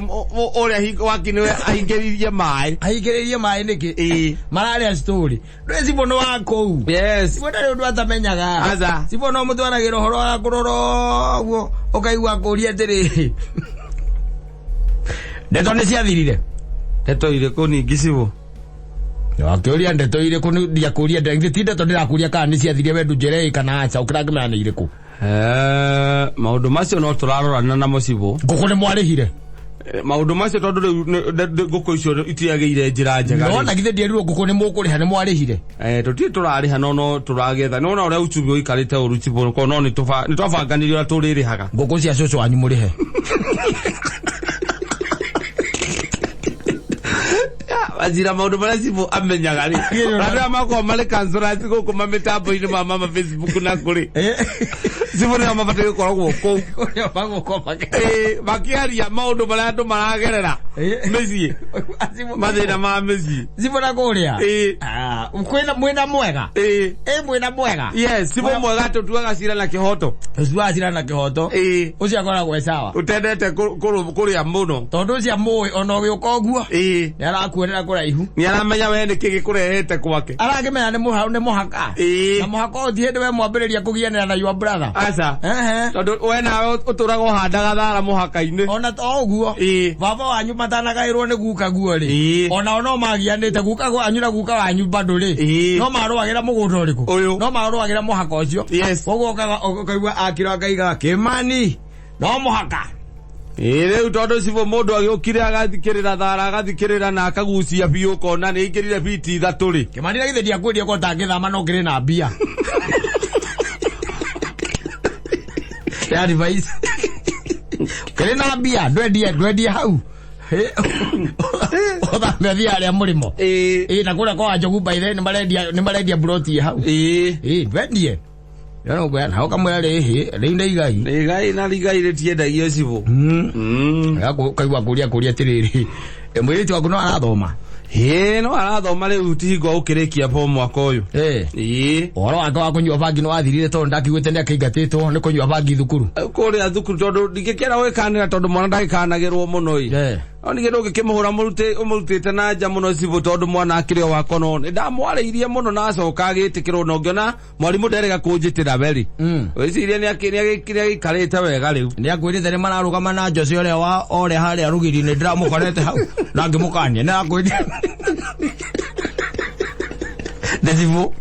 ũrĩa waki nĩwe ahingĩrĩirie maĩ. Ahingĩrĩirie maĩ nĩkĩ? Ĩ. Mararĩa story. Ndũĩ cibũ nĩ wa kũu. Yes. Cibũ ndarĩ ũndũ atamenyaga. Aca. Cibũ no mũtwaragĩra ũhoro wa kũrora ũguo ũkaigua akũria atĩrĩrĩ. Ndeto nĩ ciathirire. Ndeto irĩkũ ningĩ cibũ? Wakĩũria ndeto irĩkũ nĩ ndiakũria ndeto ti ndeto ndĩrakũria kana nĩ ciathirire we ndũnjĩre ĩ kana aca ũkĩrangĩmenya nĩ irĩkũ. Maũndũ macio no tũrarorana namo cibũ. Ngũkũ nĩ mwarĩhire. Maũndũ macio tondũ rĩu ngũkũ icio itiagĩire njĩra njega No rĩ. na githĩ ndierirwo ngũkũ nĩ mũkũrĩha nĩ mwarĩhire. Tũtirĩ tũrarĩha no no tũragetha. Nĩ wona ũrĩa uchumi ũikarĩte ũru cibũ ko no nĩ twabanganirie ũrĩa tũrĩrĩhaga. Ngũkũ cia cũcũ wanyu mũrĩhe. Wazira maũndũ marĩa cibũ amenyaga rĩ. Andũ aya makoragwo marĩ councillors gũkũ mamĩtambo-inĩ ma mama Facebook na kũrĩ. Cibũ nĩo mabatiĩ gũkoragwo kũu. Kũrĩa magũkoma. Ĩĩ, makĩaria maũndũ marĩa andũ maragerera mĩciĩ, mathĩna ma mĩciĩ. Cibũ na kũrĩa. Ĩĩ. Ah, kwĩna mwĩna mwega. Ĩĩ. Ĩ mwĩna mwega. Yes, cibũ mwega atĩ ũtuaga cira na kĩhoto. Ũtuaga cira na kĩhoto. Ĩĩ. Ũcio akoragwo e sawa. Ũtendete kũrĩa mũno. Tondũ ũcio amũĩ ona ũgĩũka ũguo. Ĩĩ. Nĩ arakuonera kũraihu. Nĩ aramenya we nĩkĩ gĩkũrehete gwake. Arakĩmenya nĩ mũhaka. Ĩĩ. Na mũhaka ũyũ ti hĩndĩ we mwambĩrĩria kũgianĩra na your brother. Aca. Ehe. Tondũ we nawe ũtũraga ũhandaga thara mũhaka-inĩ. Ona to ũguo. Ĩĩ. Baba wanyu matanagaĩrwo nĩ guka guo rĩ. Ĩĩ. Onao no magianĩte guka wanyu na guka wanyu bado rĩ. Ĩĩ. No marũagĩra mũgũnda ũrĩkũ? Ũyũ. No marũagĩra mũhaka ũcio. Yes. Koguo ũkaigua akira akaiga Kĩmani no mũhaka. Ĩĩ, rĩu tondũ cibũ mũndũ agĩũkire agathikĩrĩra thara agathikĩrĩra na akagucia biũ ũkona nĩ aingĩrire biti ithatũ rĩ. Kĩmani na githĩ ndiakwĩria ko ũtangĩthama no kĩrĩ na mbia. Ya advice. Kĩrĩ na mbia ndwendie hau. Ũthame ũthiĩ harĩa mũrĩmo. Ĩĩ. Ĩĩ na kũrĩa kwa Wanjogu by the way nĩ marendia mburoti hau. Ĩĩ. Ĩĩ ndwendie. Rĩu ũkwĩra na ũkamwĩra rĩhĩ rĩu nĩ igai. Nĩ igai na igai rĩtiendagio cibũ. Kaigua kũria kũria atĩrĩrĩ. Mũirĩtu waku no arathoma. Ĩĩ, no arathoma rĩu ti hingo ũkĩrĩkia form mwaka ũyũ. Ĩĩ. Ĩĩ. Ũhoro wake wa kũnyua bangi nĩ wathirire tondũ ndakiguĩte nĩ akĩingatĩtwo nĩ kũnyua bangi thukuru. Kũrĩa thukuru tondũ ndingĩkĩenda gwĩkanĩra tondũ mwana ndagĩkanagĩrwo mũno ĩ. Ĩĩ. No ningĩ ndũngĩkĩmũhũra ũmũrutĩte na nja mũno cibũ tondũ mwana akĩrĩ o wakwa no nĩ ndamwarĩirie mũno na acoka agĩtĩkĩrwo na ũngĩona mwarimũ nderĩga kũnjĩtĩra we rĩ. Wĩcirie nĩ agĩikarĩte wega rĩu. Nĩ akwĩrĩte nĩ mararũgama na Jose ũrĩa wa ũrĩa harĩa rũgiri-inĩ ndĩramũkorete hau na ngĩmũkania nĩ akwĩrire. Nĩ cibũ.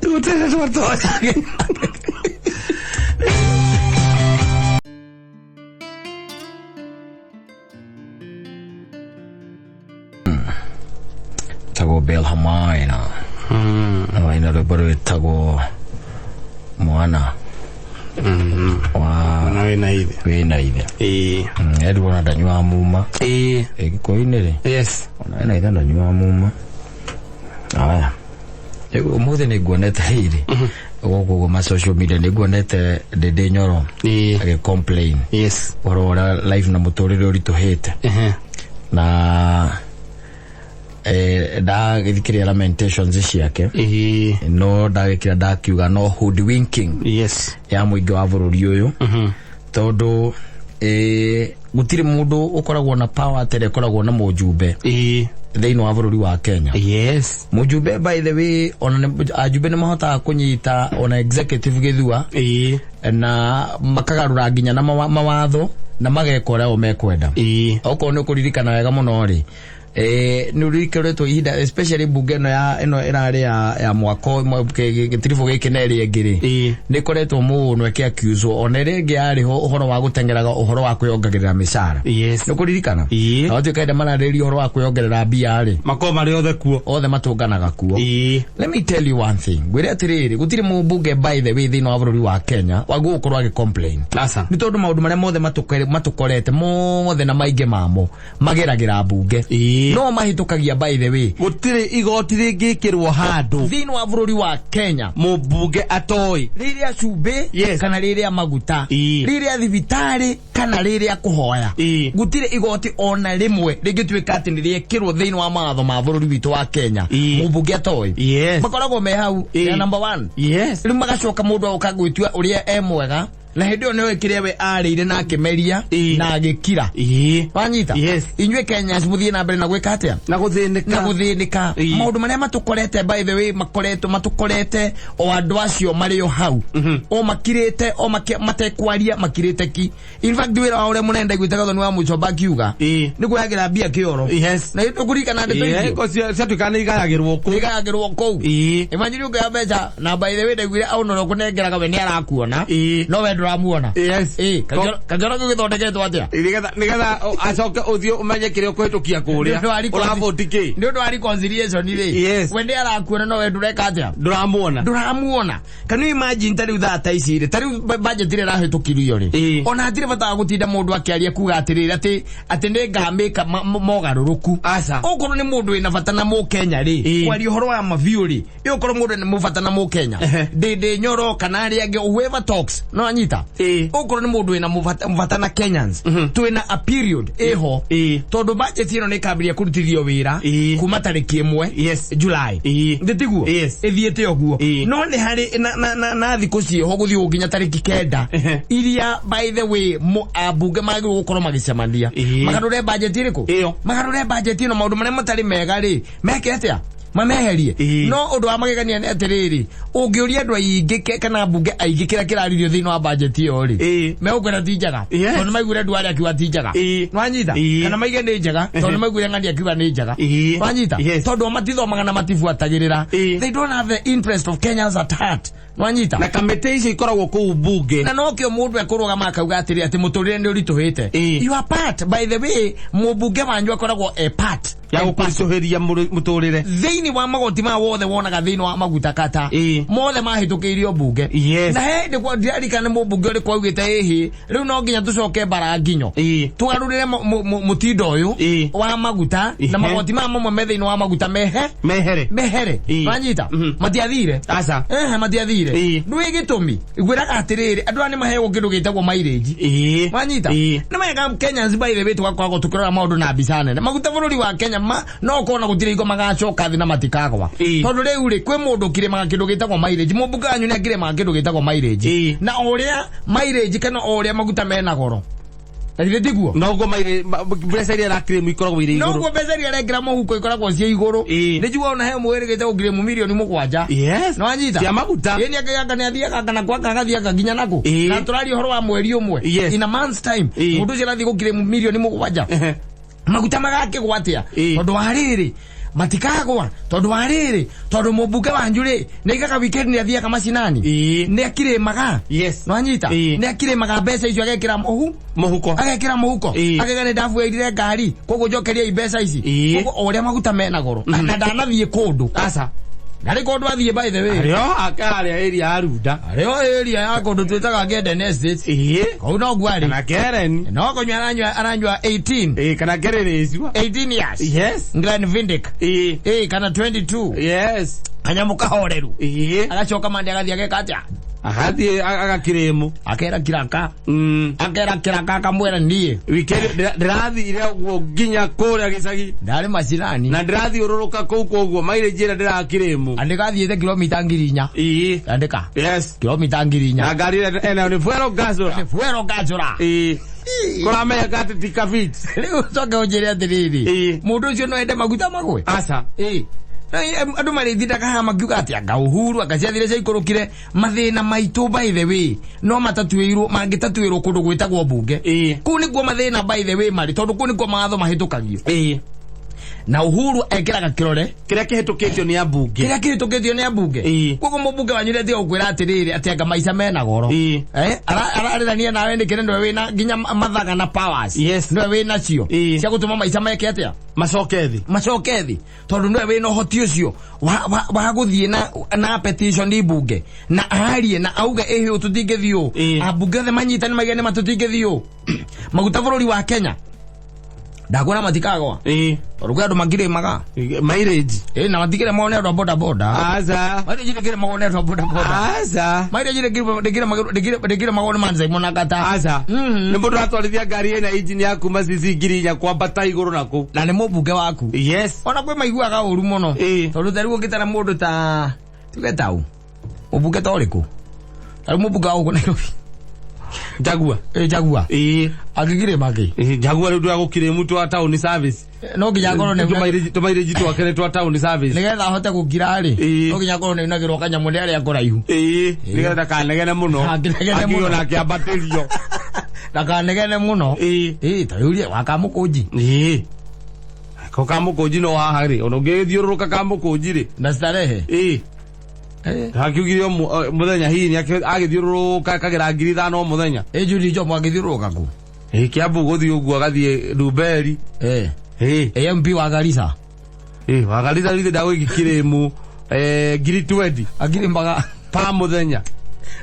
Tũtere twatonya. Tagwo Bell Hamaina. Hamaina rwĩmbo rwĩtagwo mwana wa Mwana wĩna ithe. wĩna ithe. Ĩĩ. Edward ona ndanyuaga muma. Ĩĩ. Gĩkũyũ-inĩ rĩ. Yes. Ona wĩna ithe ndanyuaga muma. Aya. Rĩu ũmũthĩ nĩ nguonete rĩrĩ. Gũkũ ũguo ma social media nĩ nguonete Ndĩndĩ Nyoro Ĩĩ. agĩ complain Yes. ũhoro ũrĩa life na mũtũrĩre ũritũhĩte. Ehe. Na ndagĩthikĩrĩria lamentations ciake. Ĩĩ. No ndagĩkĩra ndakiuga no hoodwinking Yes. ya mũingĩ wa bũrũri ũyũ. Tondũ gũtirĩ mũndũ ũkoragwo na power ta ĩrĩa ĩkoragwo na mũjumbe Ĩĩ. thĩinĩ wa bũrũri wa Kenya. Yes. Mũjumbe by the way ona ajumbe nĩ mahotaga kũnyita ona executive gĩthua Ĩĩ. na makagarũra nginya na mawatho na mageka ũrĩa o mekwenda. Ĩĩ. Okorwo nĩ ũkũririkana wega mũno rĩ, nĩ ũririkĩrĩtwo ihinda especially mbunge ĩno ya ĩno ĩrarĩ ya mwaka gĩtiribũ gĩkĩ na ĩrĩa ĩngĩ rĩ, Ĩĩ. nĩ ĩkoretwo mũno ĩkĩ accuse ona ĩrĩa ĩngĩ yarĩ ho ũhoro wa gũteng'eraga ũhoro wa kwĩongagĩrĩra mĩcara. Yes. Nĩ ũkũririkana? Ĩĩ. Na watuĩka hĩndĩ mararĩrĩria ũhoro wa kwĩongerera mbia rĩ, Makorwo marĩ othe kuo. othe matũnganaga kuo. Ĩĩ. Let me tell you one thing. Ngwĩre atĩrĩrĩ, gũtirĩ mũmbunge by the way thĩinĩ wa bũrũri wa Kenya wagwo gũkorwo agĩ complain. Aca. Nĩ tondũ maũndũ marĩa mothe matũkorete mothe na maingĩ mamo mageragĩra mbunge. Ĩĩ. No mahĩtũkagia by the way. Gũtirĩ igoti rĩngĩkĩrwo handũ Thĩinĩ wa bũrũri wa Kenya mũmbunge atoĩ. rĩrĩa cumbĩ Yes. kana rĩrĩa maguta Ĩĩ. rĩrĩa thibitarĩ kana rĩrĩa kũhoya Ĩĩ. gũtirĩ igoti ona rĩmwe rĩngĩtuĩka atĩ nĩ rĩekĩrwo thĩinĩ wa mawatho ma bũrũri witũ wa Kenya Ĩĩ. mũmbunge atoĩ. Yes. Makoragwo me hau Ĩĩ. ya number 1. Yes. Rĩu magacoka mũndũ agoka gwĩtua ũrĩa e mwega na hĩndĩ ĩyo nĩoĩ kĩrĩa we arĩire na akĩmeria Ĩĩ. na agĩkira. Ĩĩ. Wanyita? Yes. Inyuĩ Kenyans mũthiĩ na mbere na gwĩka atĩa? Na gũthĩnĩka. Na gũthĩnĩka. Ĩĩ. Maũndũ marĩa matũkorete by the way makoretwo matũkorete o andũ acio marĩ o hau. O makirĩte o matekwaria makirĩte ki. In fact wĩra wa ũrĩa mũnene ndaiguĩte Gathoni wa Mũchomba akiuga Ĩĩ. nĩ kwĩyagĩra mbia kĩoro. Yes. Na ũkũririkana ndeto Ĩĩ, icio? ko ciatuĩka nĩ igayagĩrwo kũu. Nĩigayagĩrwo kũu. Ĩĩ. Imagine ũngĩoya mbeca na by the way ndaiguire au no ũrĩa ũkũnengeraga we nĩ arakuona. Ĩĩ. No we ndũramuona. Yes. Ĩ, kajora kĩu gĩthondeketwo atĩa? Nĩgetha acoke ũthiĩ ũmenye kĩrĩa ũkũhĩtũkia kũrĩa. Nĩ ũndũ wa Ũravoti kĩ? Nĩ ũndũ wa reconciliation rĩ. Yes. We nĩ arakuona no we ndũreka atĩa? Ndũramuona. Ndũramuona. Can you imagine ta rĩu thaa ta ici rĩ, ta rĩu budget ĩrĩa ĩrahĩtũkirio rĩ, Ĩĩ. ona hatirĩ bata wa gũtinda mũndũ akĩaria kuga atĩrĩrĩ atĩ nĩ ngamĩka mogarũrũku. Aca. Okorwo nĩ mũndũ wĩna bata na mũkenya rĩ, Ĩĩ. kwaria ũhoro wa mabiũ rĩ, ĩ okorwo mũndũ nĩ mũbata na mũkenya, Ehe. Ndĩndĩ Nyoro kana arĩa angĩ, whoever talks, no anyita. Ĩĩ. Okorwo nĩ mũndũ wĩna mũbata na Kenyans, twĩna a period ĩho, Ĩĩ. tondũ budget ĩno nĩ ĩkambĩrĩria kũrutithio wĩra Ĩĩ. kuma tarĩki 1 Yes. July. Ĩĩ. Ndĩtiguo? Yes. Ĩthiĩte ũguo. Ĩĩ. No nĩ harĩ na thikũ ciĩho gũthiĩ gũkinya tarĩki 9 Ehe. iria by the way ambunge magĩrĩirwo gũkorwo magĩcemania, Ĩĩ. magarũre budget ĩrĩkũ? Ĩyo. Magarũre budget ĩno, maũndũ marĩa matarĩ mega rĩ, meke atĩa? Mameherie. Ĩĩ. No ũndũ wa magegania nĩ atĩrĩrĩ, ũngĩũria andũ aingĩ kana ambunge aingĩ kĩrĩa kĩraririo thĩinĩ wa budget ĩyo rĩ, Ĩĩ. megũkwĩra ti njega, Yes. tondũ nĩmaiguire andũ arĩa akiuga ti njega. Ĩĩ. Nĩwanyita? Ĩĩ. Kana maige nĩ njega, tondũ nĩmaiguire ng'ani akiuga nĩ njega. Ĩĩ. Nĩwanyita? Yes. Tondũ o matithomaga na matibuatagĩrĩra. Ĩĩ. They don't have the interest of Kenyans at heart. Nĩwanyita? Na kamĩtĩ icio ikoragwo kũu bunge. Na nokĩo mũndũ ekũrũgama akauga atĩrĩ atĩ mũtũrĩre nĩ ũritũhĩte. Ĩĩ. You are part, by the way, mũmbunge wanyu akoragwo a part ya gũkũritũhĩria mũtũrĩre. Thĩinĩ wa magoti ma wothe wonaga thĩinĩ wa maguta kata, Ĩĩ. mothe mahĩtũkĩirio mbunge. Yes. Na he hĩndĩ ndirarikana nĩ mũmbunge ũrĩkũ augĩte ĩhĩ rĩu no nginya tũcoke mbara nginyo, Ĩĩ. tũgarũrĩre mũtindo ũyũ Ĩĩ. wa maguta na Ihe. magoti ma mamwe me thĩinĩ wa maguta mehe Mehere. mehere. Ĩĩ. Wanyita? Mhm. Matiathire. Aca. Ehe, matiathire. Ĩĩ. Ndũĩ gĩtũmi? Ngwĩraga atĩrĩrĩ, andũ aya nĩ maheagwo kĩndũ gĩtagwo mileage. Ĩĩ. Wanyita? Ĩĩ. Nĩ wega Kenyans, by the way, tũgakoragwo tũkĩrora maũndũ na mbica nene. Maguta bũrũri wa Kenya ma no ũkorwo na gũtirĩ hingo magacoka thĩ na matikagwa, Ĩĩ. tondũ rĩu rĩ kwĩ mũndũ ũkĩrĩmaga kĩndũ gĩtagwo mileage. Mũmbunge wanyu nĩ akĩrĩmaga kĩndũ gĩtagwo mileage. Ĩĩ. Na o ũrĩa mileage kana o ũrĩa maguta mena goro, na githĩ tiguo? Noguo maire mbeca iria arakirĩmu ikoragwo irĩ igũrũ. Noguo mbeca iria arekĩra mũhuko ikoragwo ciĩ igũrũ. Ĩĩ. Nĩ njiguaga ona he mwĩrĩgĩte gũkirĩmu mirioni 7. Yes. Nĩwanyita? Cia maguta. Ĩĩ, nĩ nĩ athiaga kana kwanga agathianga nginya nakũ. Ĩĩ. Na tũraria ũhoro wa mweri ũmwe. Yes. In a month's time, Ĩĩ. mũndũ ũcio arathiĩ gũkirĩmu mirioni 7. Ehe. Maguta magakĩgwa atĩa? Ĩĩ. Tondũ wa rĩrĩ, matikagwa tondũ wa rĩrĩ, tondũ mũmbunge wanyu rĩ nĩ aigaga weekend, nĩ athiaga macinani, Ĩĩ. nĩ akirĩmaga. Yes. Nĩwanyita? Ĩĩ. Nĩ akirĩmaga mbeca icio agekĩra mũhu Mũhuko. Agekĩra mũhuko. Ĩĩ. Akauga nĩ ndabuĩrire ngari, koguo njokeriai mbeca ici. Ĩĩ. Koguo o ũrĩa maguta mena goro, na ndanathiĩ kũndũ, Aca. ndarĩ kũndũ athiĩ, by the way. Arĩo akarĩa area ya Runda. Arĩo area ya kũndũ twĩtaga Geden Estate. Ĩĩ. Kũu noguo arĩ. Kana Keren. No kũnyua aranyua 18 Ĩĩ, kana Kererĩcua. 18 years. Yes. Glenfiddich. Ĩĩ. Ĩĩ, kana 22. Yes. Kanyamũ kahoreru. Ĩĩ. Agacoka mande agathiĩ ageka atĩa? Agathiĩ agakirĩmu. Akera kiraka. Akera kiraka akamwĩra niĩ Weekend ndĩrathire ũguo nginya kũrĩa gĩcagi. Ndarĩ macinani. Na ndĩrathiũrũrũka kũu, koguo mileage ĩrĩa ndĩrakirĩmu. Andĩka athiĩte kilomita 4,000. Ĩĩ. Andĩka. Yes. Kilomita 4,000. Na ngari ĩrĩa enayo nĩ fuero gacũra. Fuero gacũra. Ĩĩ. Kũramenyeka atĩ ti kabit. Rĩu ũcoke ũnjĩre atĩrĩrĩ, Ĩĩ. mũndũ ũcio no ende maguta magwe? Aca. Ĩĩ. Na, andũ marĩthindaga haha makiuga atĩ anga Uhuru anga ciathire ciaikũrũkire. Mathĩna maitũ, by the way, no matatuĩirwo mangĩtatuĩrwo kũndũ gwĩtagwo mbunge. Ĩĩ. Kũu nĩkuo mathĩna, by the way, marĩ, tondũ kũu nĩkuo mawatho mahĩtũkagio. Ĩĩ. Na Uhuru ekĩraga kĩrore kĩrĩa kĩhĩtũkĩtio nĩ ambunge. Kĩrĩa kĩhĩtũkĩtio nĩ ambunge. Ĩĩ. Koguo mũmbunge wanyu nĩatiga gũkwĩra atĩrĩrĩ atĩ anga maica mena goro. Ĩĩ. Eh, ararĩrania nawe nĩkĩ? Nĩwe wĩna nginya mathaga na powers. Yes. Nĩwe wĩna cio Ĩĩ. cia gũtũma maica meke atĩa? Macoke thĩ. Macoke thĩ, tondũ nĩwe wĩna ũhoti ũcio wa gũthiĩ na petition mbunge na arie na auge ĩhĩ ũũ tũtingĩthiĩ ũũ. Ĩĩ. Ambunge othe manyitane maige nĩ ma tũtingĩthiĩ ũũ. Maguta bũrũri wa Kenya ndakuona matikagwa, Ĩĩ. tondũ kwĩ andũ makirĩmaga Mileage. Ĩ, na matikĩrĩ mone andũ a boda boda. Aca. Mileage ndĩkĩrĩ magone andũ a boda boda. Aca. Mileage ndĩkĩrĩ magone manzaimo na kata. Aca. Nĩ mũndũ ũratwarithia ngari ĩna injini ya kuma cc 4,000 kwambata igũrũ na kũu. Na nĩ mũmbunge waku. Yes. Ona kwĩ maiguaga ũru mũno. Ĩĩ. Tondũ ta rĩu ũngĩtara mũndũ ta tuge tau mũmbunge ta ũrĩkũ, ta rĩu mũmbunge wa gũkũ Nairobi. Jaguar. Ĩ, Jaguar. Ĩĩ. Angĩkirĩ makĩ? Ĩĩ, Jaguar rĩu ndũgagũkirĩmu twa town service. No nginya akorwo nĩ Tũmairĩji twake nĩ twa town service. Nĩgetha ahote gũkira rĩ, Ĩĩ. no nginya akorwo nĩ unagĩrwo kanyamũ nĩ arĩa kũraihu. Ĩĩ, nĩgetha ndakanegene mũno. Ndakakanegene mũno. Akiuga na akĩambatĩrio. Ndakanegene mũno. Ĩĩ. Ĩĩ, ta rĩu rĩ wakamũkũnji. Ĩĩ, ko kamũkũnji no haha rĩ, ona ũngĩgĩthiũrũrũka kamũkũnji rĩ. Na starehe. Ĩĩ. Hakiugire muthenya hihi ni agithiũrũrũka akagera 5,000 o muthenya. Ĩ Judy Njomo agĩthiũrũrũka kũ? Ĩ Kiambu gũthiĩ ũguo agathiĩ Rumberi. Eh. Ĩ. MP wa Garissa. Ĩ wa Garissa rĩu ndagwĩki kĩrĩmu 20,000 Agiri mbaga. pa muthenya.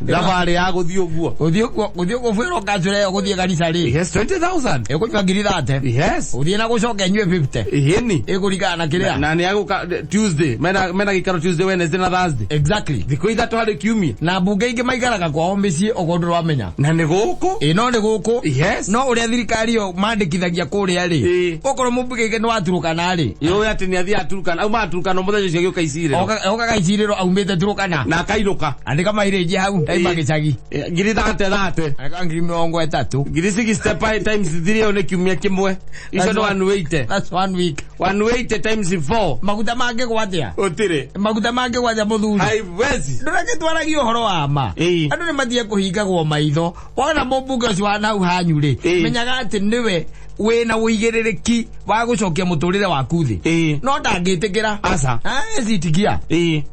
Thabarĩ ya gũthiĩ ũguo. Gũthiĩ ũguo gũthiĩ ũguo bwĩrwo kacũra ĩyo gũthiĩ Garissa rĩ. Yes, 20,000. Ĩkũnyua 30,000. Yes. Gũthiĩ na gũcoka ĩnyue 50. Ĩni. Ĩkũringana na kĩrĩa. Na nĩ agũka Tuesday, mena gĩikaro Tuesday, Wednesday na Thursday. Exactly. Thikũ ithatũ harĩ kiumia. Na mbunge ingĩ maikaraga kwao mĩciĩ okorwo ndũramenya. Na nĩ gũkũ. Ĩ no nĩ gũkũ. Yes. No ũrĩa thirikari ĩyo mandĩkithagia kũrĩa rĩ. Ĩ. Okorwo mũmbunge nĩ wa Turukana rĩ. Yũĩ atĩ nĩ athiaga Turukana, auma Turukana mũthenya ũcio agĩũka icirĩro. Okaga icirĩro aumĩte Turukana. Na akainũka. Andĩka mairĩnji hau ndaima Ĩ. gĩcagi. 30,000. Andĩka 30,000. 60,000 times 3 ĩyo nĩ kiumia kĩmwe. Icio nĩ 180. That's one week. 180 times 4. Maguta mangĩgwa atĩa? Ũtirĩ. Maguta mangĩgwa atĩa mũthuri? Haiwezi. Ndũragĩtwaragia ũhoro wa ma. Ĩ. Andũ nĩ matige kũhingagwo maitho. Wona mũmbunge ũcio wa nau hanyu rĩ, Ĩ. menyaga atĩ nĩwe wĩna ũigĩrĩrĩki wa gũcokia mũtũrĩre waku thĩ. Ĩ. No ndangĩtĩkĩra. Aca. Hawezi itikia. Ĩ.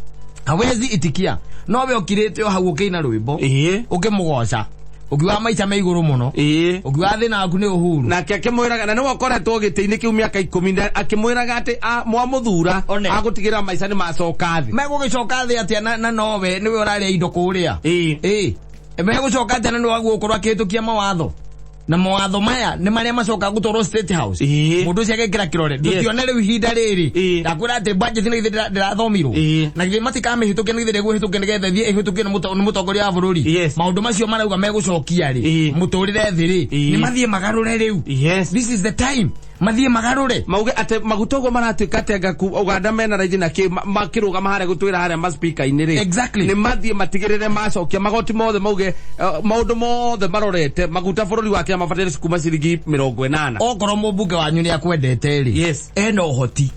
Hawezi itikia. No we ũkirĩte o hau ũkĩina rwĩmbo. Ĩ. Ũkĩmũgoca. Ũkiuga maica me igũrũ mũno. Ĩ. Ũkiuga thĩna waku nĩ Uhuru. Nake akĩmwĩraga na nĩwe ũkoretwo gĩtĩ-inĩ kĩu mĩaka 10 na akĩmwĩraga atĩ mwamũthura One. agũtigĩrĩra maica nĩ macoka thĩ. Megũgĩcoka thĩ atĩa na nowe nĩwe ũrarĩa indo kũrĩa. Ĩ. Ĩ. Megũcoka atĩa na nĩwe wagũkorwo akĩhĩtũkia mawatho. Na mawatho maya nĩ marĩa macoka gũtwarwo State House. Ĩ. Mũndũ ũcio agekĩra kĩrore. Ndũtione rĩu ihinda rĩrĩ. Ĩ. Ndakwĩra atĩ budget nĩ githĩ ndĩrathomirwo. Ĩ. Na githĩ matikamĩhĩtũkia nĩ githĩ ndĩgũhĩtũkia nĩgetha ĩthiĩ ĩhĩtũkio nĩ mũtongoria wa bũrũri. Yes. Maũndũ macio marauga megũcokia rĩ. Ĩ. Mũtũrĩre thĩ rĩ. Ĩ. Nĩ mathiĩ magarũre rĩu. Yes. This is the time. Mathiĩ magarũre. Mauge atĩ maguta ũguo maratuĩka atĩ anga Uganda mena raithi na kĩ makĩrũgama harĩa gũtwĩra harĩa ma-speaker-inĩ rĩ. Exactly. Nĩ mathiĩ matigĩrĩre macokia magoti mothe mauge maũndũ mothe marorete maguta bũrũri wa Kenya mabataire kuma ciringi 80. Okorwo mũmbunge wanyu nĩ akwendete rĩ. Yes. Ena ũhoti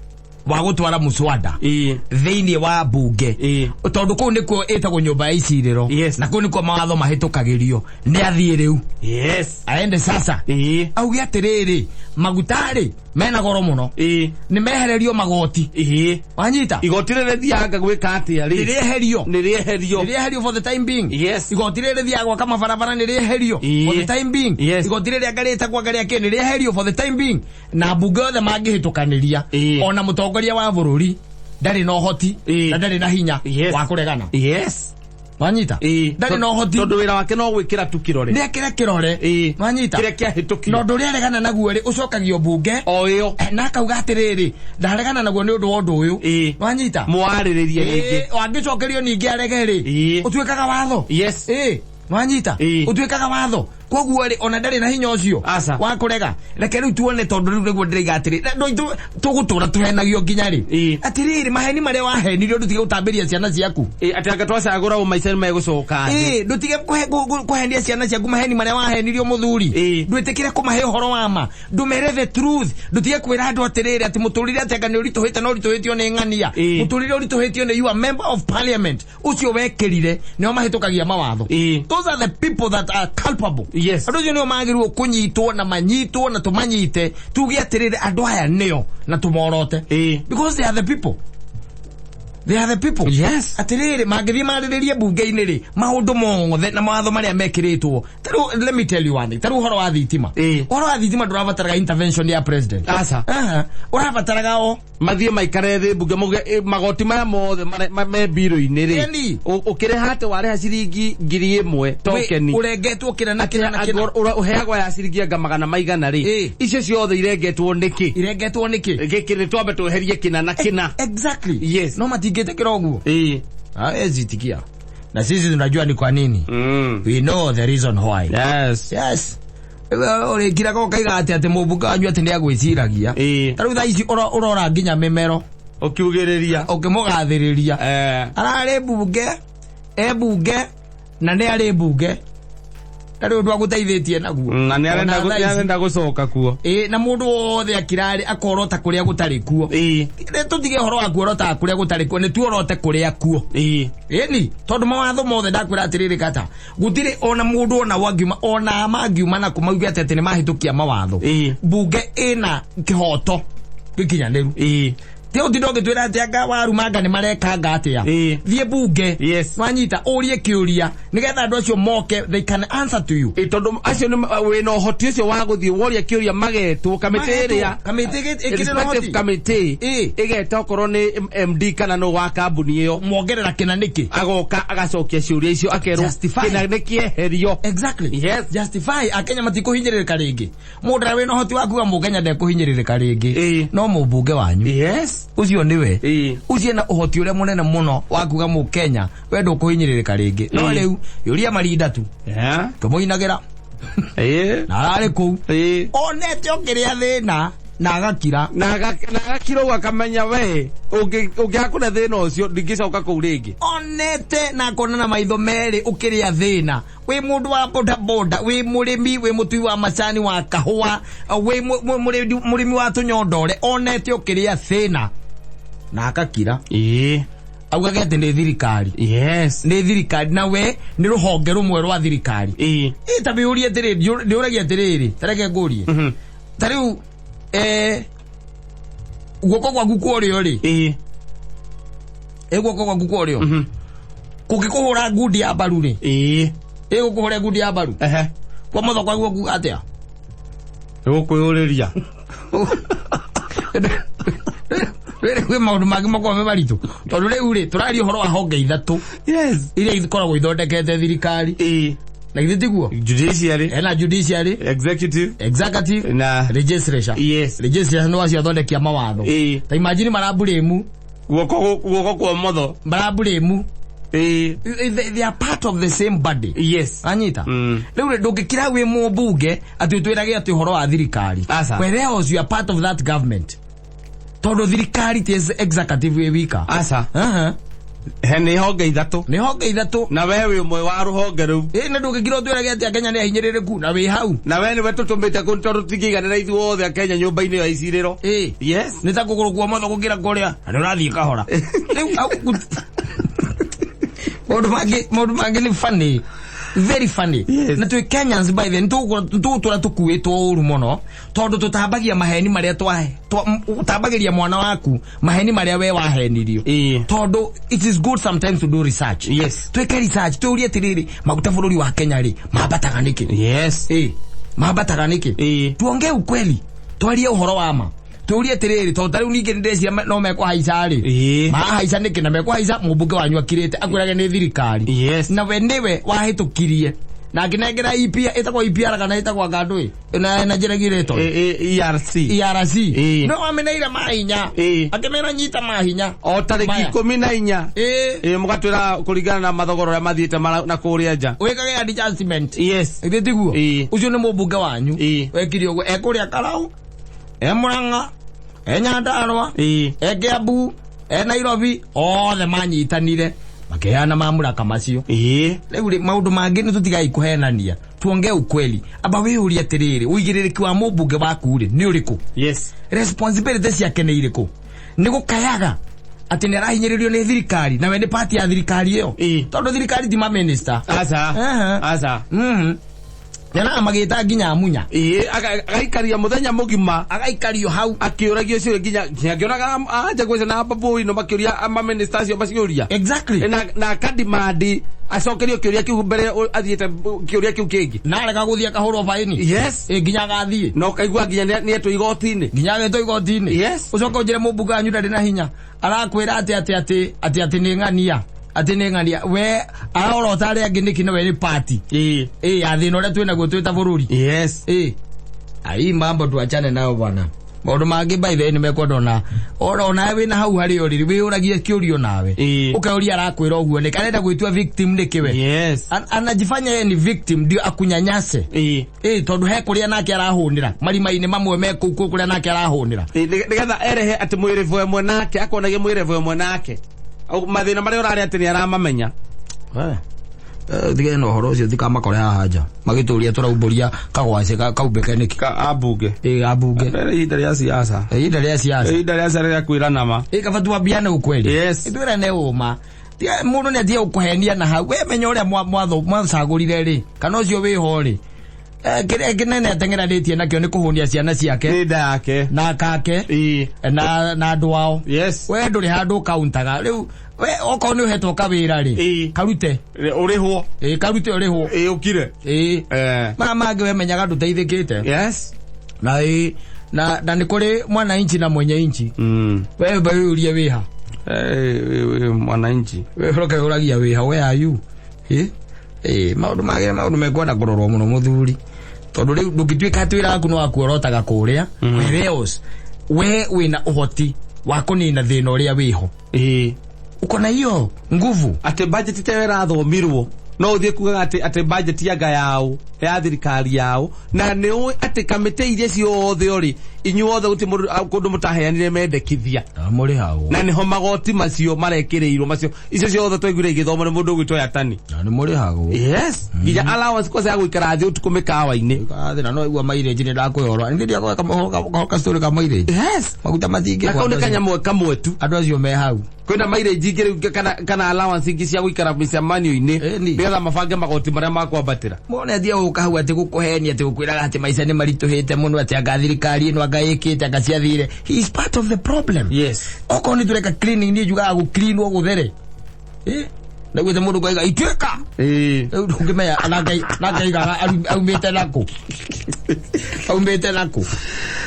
wa gũtwara mũswada. Ĩ. Thĩinĩ wa mbunge. Ĩ. Tondũ kũu nĩkuo ĩtagwo nyũmba ya icirĩro. Yes. Na kũu nĩkuo mawatho mahĩtũkagĩrio. Nĩ athiĩ rĩu. Yes. Aende sasa. Ĩ. Auge atĩrĩrĩ, maguta rĩ mena goro mũno. Ĩ. Nĩ mehererio magoti. Ĩ. Wanyita? Igoti rĩrĩ rĩthiaga gwĩka atĩa rĩ? Nĩ rĩeherio. Nĩ rĩeherio. Nĩ rĩeherio for the time being. Yes. Igoti rĩrĩ rĩthiaga gwaka mabarabara nĩ rĩeherio Ĩ. for the time being. Yes. Igoti rĩrĩ anga rĩtagwo anga rĩa kĩ nĩ rĩeherio for the time being. Na mbunge yothe mangĩhĩtũkanĩria. Ĩ. Ona mũtongoria wa bũrũri ndarĩ na ũhoti Ĩ. na ndarĩ na hinya Yes. wa kũregana. Yes. Wanyita? Ĩ. Ndarĩ na ũhoti. Tondũ wĩra wake no gwĩkĩra tu kĩrore. Nĩ ekĩre kĩrore. Ĩ. Wanyita? Kĩrĩa kĩahĩtũkio. Na ũndũ ũrĩa aregana naguo rĩ ũcokagio mbunge. O ĩyo. Na akauga atĩrĩrĩ, ndaregana naguo nĩ ũndũ wa ũndũ ũyũ. Ĩ. Wanyita? Mwarĩrĩrie rĩngĩ. Ĩ, angĩcokerio ningĩ arege rĩ. Ĩ. Ũtuĩkaga watho. Yes. Ĩ. Wanyita? Ĩ. Ũtuĩkaga watho. Koguo rĩ ona ndarĩ na hinya ũcio Aca. wa kũrega. Reke rĩu tuone tondũ rĩu nĩguo ndĩraiga atĩrĩ, andũ aitũ tũgũtũra tũhenagio nginya rĩ. Ĩ. Atĩrĩrĩ, maheni marĩa wahenirio ndũtige gũtambĩria ciana ciaku. Ĩ, atĩ anga twacagũra ũ maica nĩ megũcoka thĩ. Ĩ, ndũtige kũhenia ciana ciaku maheni marĩa wahenirio mũthuri. Ĩ. Ndwĩtĩkĩre kũmahe ũhoro wa ma. Ndũmere the truth. Ndũtige kwĩra andũ atĩrĩrĩ atĩ mũtũrĩre atĩ anga nĩ ũritũhĩte na ũritũhĩtio nĩ ng'ania. Ĩ. Mũtũrĩre ũritũhĩtio nĩ you are member of parliament. Ũcio wekĩrire nĩo mahĩtũkagia mawatho. Ĩ. Those are the people that are culpable. Yes. Andũ acio nĩo magĩrĩirwo kũnyitwo na manyitwo na tũmanyite tuge atĩrĩrĩ andũ aya nĩo na tũmorote. Ĩ. Because they are the people. They are the people. Yes. Atĩrĩrĩ mangĩthiĩ marĩrĩrie mbunge-inĩ rĩ maũndũ mothe na mawatho marĩa mekĩrĩtwo. Tarĩu let me tell you one thing. Tarĩu ũhoro wa thitima. Ĩ. Ũhoro wa thitima ndũrabataraga intervention ya president. Aca. Aha. Ũrabataraga o Mathiĩ maikare thĩ mbunge mauge magoti maya mothe me mbirũ-inĩ rĩ. Ĩni. Ũkĩrĩha atĩ warĩha ciringi 1,000 tokeni. Ũrengetwo kĩna na kĩna na kĩna. Ũheagwo ya ciringi anga magana maigana rĩ. Ĩ. Icio ciothe irengetwo nĩkĩ? Irengetwo nĩkĩ? Gĩkĩ nĩ twambe tweherie kĩna na kĩna. Exactly. Yes. No matingĩtĩkĩra ũguo. Ĩ. Hawezi itikia. Na sisi tunajua ni kwa nini. We know the reason why. Yes. Yes. Ũrĩkiraga ũkaiga atĩ atĩ mũmbunge wanyu atĩ nĩ agwĩciragia. Ĩ. Ta rĩu thaa ici ũrora nginya mĩmero Ũkiugĩrĩria. ũkĩmũgathĩrĩria. Ararĩ mbunge, e mbunge na nĩ arĩ mbunge. Ndarĩ ũndũ agũteithĩtie naguo. Na nĩ arenda Ona thaa ici. nĩ arenda gũcoka kuo. Ĩ, na mũndũ wothe akirarĩ akorota kũrĩa gũtarĩ kuo. Ĩ. Rĩ tũtige ũhoro wa kuorota kũrĩa gũtarĩ kuo, nĩ tuorote kũrĩa kuo. Ĩ. Ĩni, tondũ mawatho mothe ndakwĩra atĩrĩrĩ kata, gũtirĩ ona mũndũ ona wangiuma, ona mangiuma na kũmauge atĩ atĩ nĩ mahĩtũkia mawatho. Ĩ. Mbunge ĩna kĩhoto gĩkinyanĩru. Ĩ. Ti ũtinda ũgĩtwĩra atĩ anga warumanga nĩ marekanga atĩa. Ĩĩ. Thiĩ bunge. Yes. Wanyita ũrie kĩũria nĩgetha andũ acio moke, they can answer to you. Ĩ, tondũ acio nĩ wĩna ũhoti ũcio wa gũthiĩ woria kĩũria magetwo kamĩtĩ ĩrĩa Kamĩtĩ ĩkĩrĩ na respective ũhoti. committee Ĩ. ĩgeta okorwo nĩ MD kana nũ wa kambuni ĩyo, Mwongerera kĩna nĩkĩ? Agoka agacokia ciũria icio, akerwo Justify. kĩna nĩ kĩeherio. Exactly. Yes. Justify. Akenya matikũhinyĩrĩrĩka rĩngĩ. Mũndũ ũrĩa wĩna ũhoti wa kuga mũkenya ndekũhinyĩrĩrĩka rĩngĩ Ĩ. no mũmbunge wanyu. Ũcio nĩwe. Ũcio ena ũhoti ũrĩa mũnene mũno wa kuga mũkenya we ndũkũhinyĩrĩrĩka rĩngĩ. No Ĩ. rĩu yũria marinda tu tũmũinagĩra na ararĩ kũu onete ũkĩrĩa thĩna na agakira. Na agakira ũguo akamenya we ũngĩhakũra thĩna ũcio ndingĩcoka kũu rĩngĩ. Onete na akona na maitho merĩ ũkĩrĩa thĩna, wĩ mũndũ wa boda boda, wĩ mũrĩmi, wĩ mũtui wa macani wa kahũa, wĩ mũrĩmi wa tũnyondore, onete ũkĩrĩa thĩna na akakira. Augage atĩ nĩ thirikari. Nĩ thirikari, na we nĩ rũhonge rũmwe rwa thirikari. Ĩ, ta wĩyũrie atĩrĩrĩ, ndĩũragia atĩrĩrĩ, ta reke ngũrie, ta rĩu guoko gwaku kwa ũrĩo rĩ, ĩ guoko gwaku kwa ũrĩo kũngĩkũhũra ngundi ya mbaru rĩ, ĩ gũkũhũra ngundi ya mbaru, kwa motho kwaguo kuga atĩa? Gũkwĩyũrĩria. Rĩrĩ kwĩ maũndũ mangĩ makoragwo me maritũ, tondũ rĩu rĩ, tũraria ũhoro wa honge ithatũ iria ikoragwo ithondekete thirikari. Na githĩ tiguo? Judiciary. Ena judiciary, Executive. Executive na legislature. Legislature nĩ wacio athondekia mawatho. Ta imagine maraburĩmu. Guoko kwa motho. Maraburĩmu. They are part of the same body. Anyita. Rĩu rĩ, ndũngĩkira wĩ mũmbunge atĩ ũtwĩrage atĩ ũhoro wa thirikari, Aca. whereas you are part of that government, tondũ thirikari ti executive wĩ wika. Aca. Aha. He nĩ honge ithatũ. Nĩ honge ithatũ. Na we wĩ ũmwe wa rũhonge rũu. Ĩ, na ndũngĩkira ũtwĩrage atĩ Akenya nĩ ahinyĩrĩrĩku na wĩ hau. Na we nĩwe tũtũmĩte kũu tondũ tũtingĩiganĩra ithuothe Akenya nyũmba-inĩ ĩyo ya icirĩro. Ĩ. Nĩ ta kũgũrũ kwa motho gũkĩra kũrĩa na nĩ ũrathiĩ kahora. Rĩu maũndũ mangĩ nĩ funny, very funny. Na twĩ Kenyans, by the tũgũtũra tũkuĩtwo ũru mũno, tondũ tũtambagia maheni marĩa ũtambagĩria mwana waku maheni marĩa we wahenirio. Tondũ it is good sometimes to do research. Twĩke research, tũrie atĩrĩrĩ, maguta bũrũri wa Kenya rĩ, mambataga nĩkĩ? Ĩ, mambataga nĩkĩ? Tuongee ukweli, twarie ũhoro wa ma, tũrie atĩrĩrĩ, tondũ ta rĩu ningĩ nĩndĩreciria no mekũhaica rĩ, marahaica nĩkĩ? Na mekũhaica mũmbunge wanyu akirĩte akwĩrage nĩ thirikari. Na we nĩwe wahĩtũkirie na ngĩnengera EPR, ĩtagwo EPR kana ĩtagwo ngandũ na njĩragia rĩtwa. ERC. ERC. No wameneire mahinya. Akĩmera nyita mahinya. O tarĩki Maya. 14. Ĩ. Ĩ, mũgatwĩra kũringana na mathogora ũrĩa mathiĩte na kũrĩa nja. Wĩkage adjustment. Githĩ tiguo? Ũcio nĩ mũmbunge wanyu. Wekire ũguo ekũrĩa Karau, e Murang'a, e Nyandarua, e Kiambu, e Nairobi, othe manyitanire makĩheana mamũraka macio. Rĩu rĩ, maũndũ mangĩ nĩ tũtigai kũhenania, tuongee ukweli. Amba wĩyũrie atĩrĩrĩ, ũigĩrĩrĩki wa mũmbunge waku rĩ nĩ ũrĩkũ? Responsibility ciake nĩ irĩkũ? Nĩ gũkayaga atĩ nĩ arahinyĩrĩrio nĩ thirikari, na we nĩ part ya thirikari ĩyo. Tondũ thirikari ti maminista. Aca. Aha. Aca. Nyonaga magĩta nginya Munya. Ĩ, agaikaria mũthenya mũgima. Agaikario hau. Akĩũragio ciũria, nginya ngĩonaga anja gwĩca na Babu ino makĩũria maminista acio maciũria. Na akadimandi acokerio kĩũria kĩu mbere athiĩte kĩũria kĩu kĩngĩ. Na arega gũthiĩ akahũrwo baĩni. Ĩ, nginya agathiĩ. Na ũkaigua nginya nĩetwo igoti-inĩ. Nginya agetwo igoti-inĩ. Ũcoke ũnjĩre mũmbunge wanyu ndarĩ na hinya, arakwĩra atĩ atĩ atĩ atĩ atĩ nĩ ng'ania, atĩ nĩ ng'ania, we arorota arĩa angĩ nĩkĩ? Na we nĩ party ĩ ya thĩna ũrĩa twĩnaguo twĩ ta bũrũri. Ĩ, ai, mambo tuachane nayo bwana. Maũndũ mangĩ, by the way, nĩ mekwenda ona onawe wĩna hau harĩa ũrĩ wĩyũragie kĩũrio nawe. Ũkeuria arakwĩra ũguo nĩkĩ? Arenda gwĩtua victim nĩkĩ we? Anajifanya yeye ni victim ndio akunyanyase. Ĩ, tondũ he kũrĩa nake arahũnĩra marima-inĩ mamwe me kũu kũrĩa nake arahũnĩra. Nĩgetha erehe atĩ mwĩrĩvo ĩmwe nake, akonagie mwĩrĩvo ĩmwe nake. Au mathĩna marĩa ũrarĩa atĩ nĩ aramamenya. Tigane na ũhoro ũcio, tikamakore haha nja magĩtũria tũraumbũria kagwacĩ kaumbĩke nĩkĩ. Ambunge. Ĩ, ambunge. Ihinda rĩa siasa. Ihinda rĩa siasa. Ihinda rĩa siasa rĩa kwĩrana ma. Ĩ, kaba tuambiane ukweli. Twĩrane ũma. Mũndũ nĩ atige gũkũhenia na hau. We menya ũrĩa mwacagũrire rĩ, kana ũcio wĩho rĩ, Kĩrĩa kĩnene ateng'eranĩtie nakĩo nĩ kũhũnia ciana ciake Nĩ nda yake. Na kake Ĩĩ. na andũ ao. Yes. We ndũrĩ handũ ũkauntaga rĩu we okorwo nĩ ũhetwo kawĩra rĩ, Ĩĩ. karute. Ũrĩhwo. Ĩĩ, karute ũrĩhwo. Ĩĩ, ũkire. Ĩĩ. Maya mangĩ we menyaga ndũteithĩkĩte. Yes. Na ĩĩ, na nĩ kũrĩ mwananchi na mwenye inchi. We wĩyũrie wĩha. Eh, mwananchi. We ũroke ũragia wĩha, where are you? Ĩĩ. Ĩĩ, maũndũ mangĩ maũndũ mekwenda kũrorwo mũno mũthuri, tondũ rĩu ndũngĩtuĩka atĩ wĩra waku nĩ wakuorotaga kũrĩa, whereas we wĩna ũhoti wa kũnina thĩna ũrĩa wĩho. Ĩĩ. Uko na hiyo nguvu. Atĩ budget ta ĩyo ĩrathomirwo no ũthiĩ kugaga atĩ budget yanga yao ya thirikari yao, na nĩ ũĩ atĩ kamĩtĩ iria ciothe rĩ, inyuothe gũtirĩ mũndũ kũndũ mũtaheanire mendekithia. Mũrĩhagwo. Na nĩho magoti macio marekĩrĩirwo, macio icio ciothe twaiguire igĩthomwo nĩ mũndũ ũgwĩtwo Yatani. Na nĩ mũrĩhagwo. Yes, nginya allowance kwanza ya gũikara thĩ ũtukũ mĩkawa-inĩ. Thĩna no igua mileage nĩ ndakwĩhoro nĩ ndiakoe kastori ka mileage. Yes. Maguta matingĩ. Na kau nĩ kanyamwe kamwe tu. Andũ acio me hau. Kwĩna mileage ingĩ rĩu kana allowance ingĩ cia gũikara mĩcemanio-inĩ Ĩni. nĩgetha mabange magoti marĩa makwambatĩra. Mone athia gũka hau atĩ gũkũhenia, atĩ gũkwĩraga atĩ maica nĩ maritũhĩte mũno, atĩ anga thirikari ĩno anga ĩkĩte anga ciathire. He is part of the problem. Yes. Okorwo nĩ tũreka cleaning, niĩ njugaga gũcleanwo gũthere. Ĩ, naguo mũndũ kwaiga ituĩka. Ĩĩ. Rĩu ndũngĩmenya nangaigaga aumĩte nakũ, aumĩte nakũ.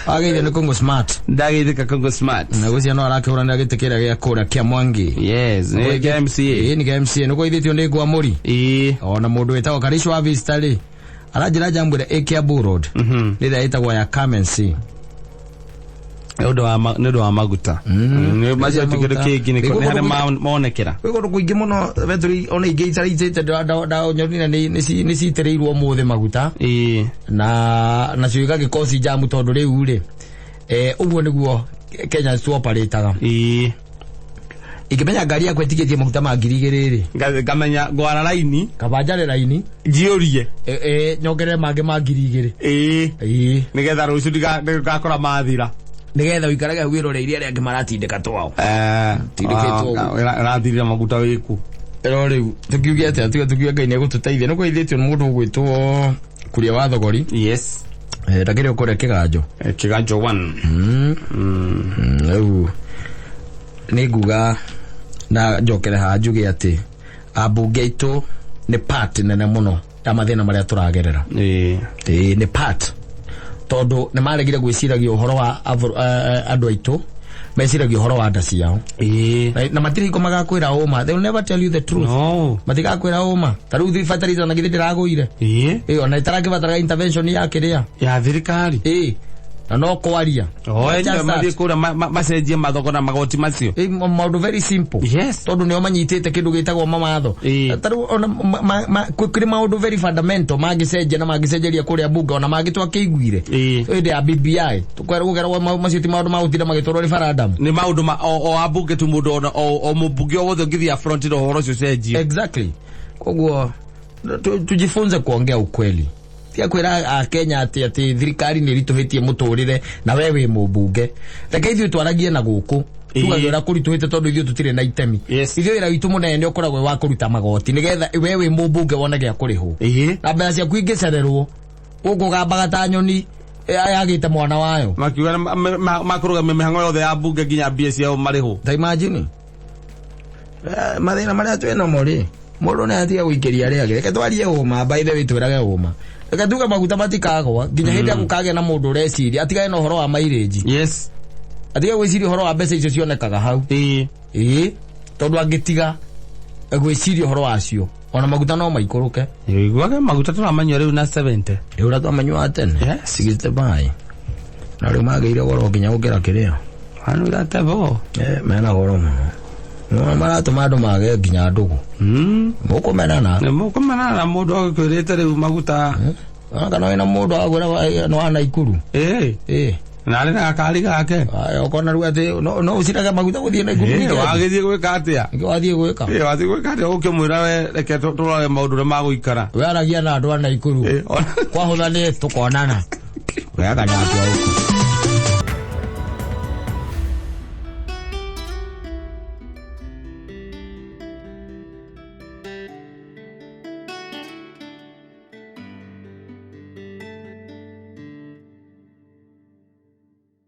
Ageithio nĩ Congo Smart. Ndageithĩka Congo Smart. Na gwĩcia no arakĩhũranĩra gĩtĩ kĩrĩa gĩa kũrĩa kĩa Mwangi. Yes, nĩ kĩa MCA. Ĩĩ, nĩ kĩa MCA. Nĩ kũgeithĩtio nĩ Ngwamũri. Ĩĩ. Ona mũndũ wĩtagwo Karisho wa Vista rĩ, aranjĩra njambwĩre ĩ Kiambu Road nĩ ĩrĩa ĩtagwo ya Come and See. Nĩ ũndũ wa maguta. Nĩ macio ti kĩndũ kĩngĩ, nĩ nĩ harĩa monekera. Gwĩ kũndũ kũingĩ mũno betũri ona ingĩ itaraitĩte nyonire nĩ citĩrĩirwo ũmũthĩ maguta. Ĩĩ. Na nacio igagĩkorwo ci jamu, tondũ rĩu rĩ, ũguo nĩguo Kenya tuoparĩtaga. Ĩĩ. Ingĩmenya ngari yakwa ĩtigĩtie maguta ma 2000 rĩ, Ngamenya ngwara raini. Kaba njare raini. Njiũrie. Nyongerere mangĩ ma 2000. Ĩĩ. Ĩĩ. Nĩgetha rũciũ ndigakora mathira. Nĩgetha ũikarage hau wĩroreire arĩa angĩ maratindĩka twao. Tindĩkĩtwo ũguo. Ĩrathirire maguta wĩku. No rĩu tũkiuge atĩa tiga tukiuge Ngai nĩegũtũteithia. Nĩ kũgeithĩtio nĩ mũndũ ũgwĩtwo Kuria wa Thogori. Yes. Ndakĩrĩ o kũrĩa Kĩganjo. Kĩganjo 1. Rĩu nĩ nguga na njokere haha njuge atĩ ambunge aitũ nĩ part nene mũno ya mathĩna marĩa tũragerera. Ĩĩ. Ĩĩ, nĩ part, tondũ nĩ maregire gwĩciragia ũhoro wa andũ aitũ, meciragia ũhoro wa nda ciao. Ĩĩ. Na matirĩ hingo magakwĩra ũma. They will never tell you the truth. No. Matigakwĩra ũma. Ta rĩu fertilizer na githĩ ndĩragũire. Ĩĩ. Ĩĩ, ona ĩtarakĩbataraga intervention ya kĩrĩa. Ya thirikari. Ĩĩ, na no kwaria. Oe Just that. mathiĩ kũrĩa macenjie mathoko na magoti macio. Ĩĩ, maũndũ very simple. Yes. Tondũ nĩo manyitĩte kĩndũ gĩtagwo mawatho. Ĩĩ. Ta rĩu ona kũrĩ maũndũ very fundamental mangĩcenjia na mangĩcenjeria kũrĩa bunge ona mangĩ twakĩiguire Ĩĩ. hĩndĩ ya BBI tũkwerwo macio ti maũndũ ma gũtinda magĩtwarwo referendum. Nĩ maũndũ ma o ambunge tu, mũndũ ona o mũmbunge o wothe ũngĩthiĩ front na ũhoro ũcio ũcenjio. Exactly. Koguo tujifunze kuongea ukweli. Tia kwĩra Akenya atĩ thirikari nĩ ĩritũhĩtie mũtũrĩre na we wĩ mũmbunge. Reke ithuĩ twaragie na gũkũ. Tugage ũrĩa kũritũhĩte, tondũ ithuĩ tũtirĩ na itemi. Yes. Ithuĩ wĩra witũ mũnene ũkoragwo wĩ wa kũruta magoti nĩgetha we wĩ mũmbunge wone gĩa kũrĩhwo. Ĩĩ. Na mbeca ciaku ingĩcererwo gũkũ gambaga ta nyoni yagĩte mwana wayo. Makiuga makũrũgamia mĩhang'o yothe ya mbunge nginya mbia ciao marĩhwo. Ta imagine mathĩna marĩa twĩ namo rĩ, mũndũ nĩ atiga gũikĩria arĩa angĩ. Reke twarie ũma, by the way, twĩrage ũma. Reke tuge maguta matikagwa nginya hĩndĩ ĩrĩa gũkagĩa na mũndũ ũreciria atigane na ũhoro wa mileage. Yes. Atige gwĩciria ũhoro wa mbeca icio cionekaga hau. Ĩĩ. Ĩĩ, tondũ angĩtiga gwĩciria ũhoro wacio ona maguta no maikũrũke. Iguaga maguta tũramanyua rĩu na 70. Rĩu ũrĩa twamanyuaga tene Yes. 65, na rĩu magĩire goro nginya gũkĩra kĩrĩa. Hanu iratebo. Mena goro mũno. No maratũma andũ mage nginya ndũgũ. Mũkũmenana. Nĩ mũkũmenana na mũndũ agĩkwĩrĩte rĩu maguta. Kana wĩna mũndũ agwĩra no ana Ikuru. Ĩĩ. Ĩĩ. Na arĩ na gakari gake. Aya, ũkona rĩu atĩ no ũcirage maguta gũthiĩ na Ikuru Ĩĩ, weekend. wagĩthiĩ gwĩka atĩa? Nĩkĩo wathiĩ gwĩka. Ĩĩ, wathiĩ gwĩka atĩa ũkĩmwĩra we reke tũrore maũndũ ũrĩa magũikara. We aragia na andũ a Naikuru. Ĩĩ, Kwahũtha nĩ tũkonana. Weaga na andũ a gũkũ.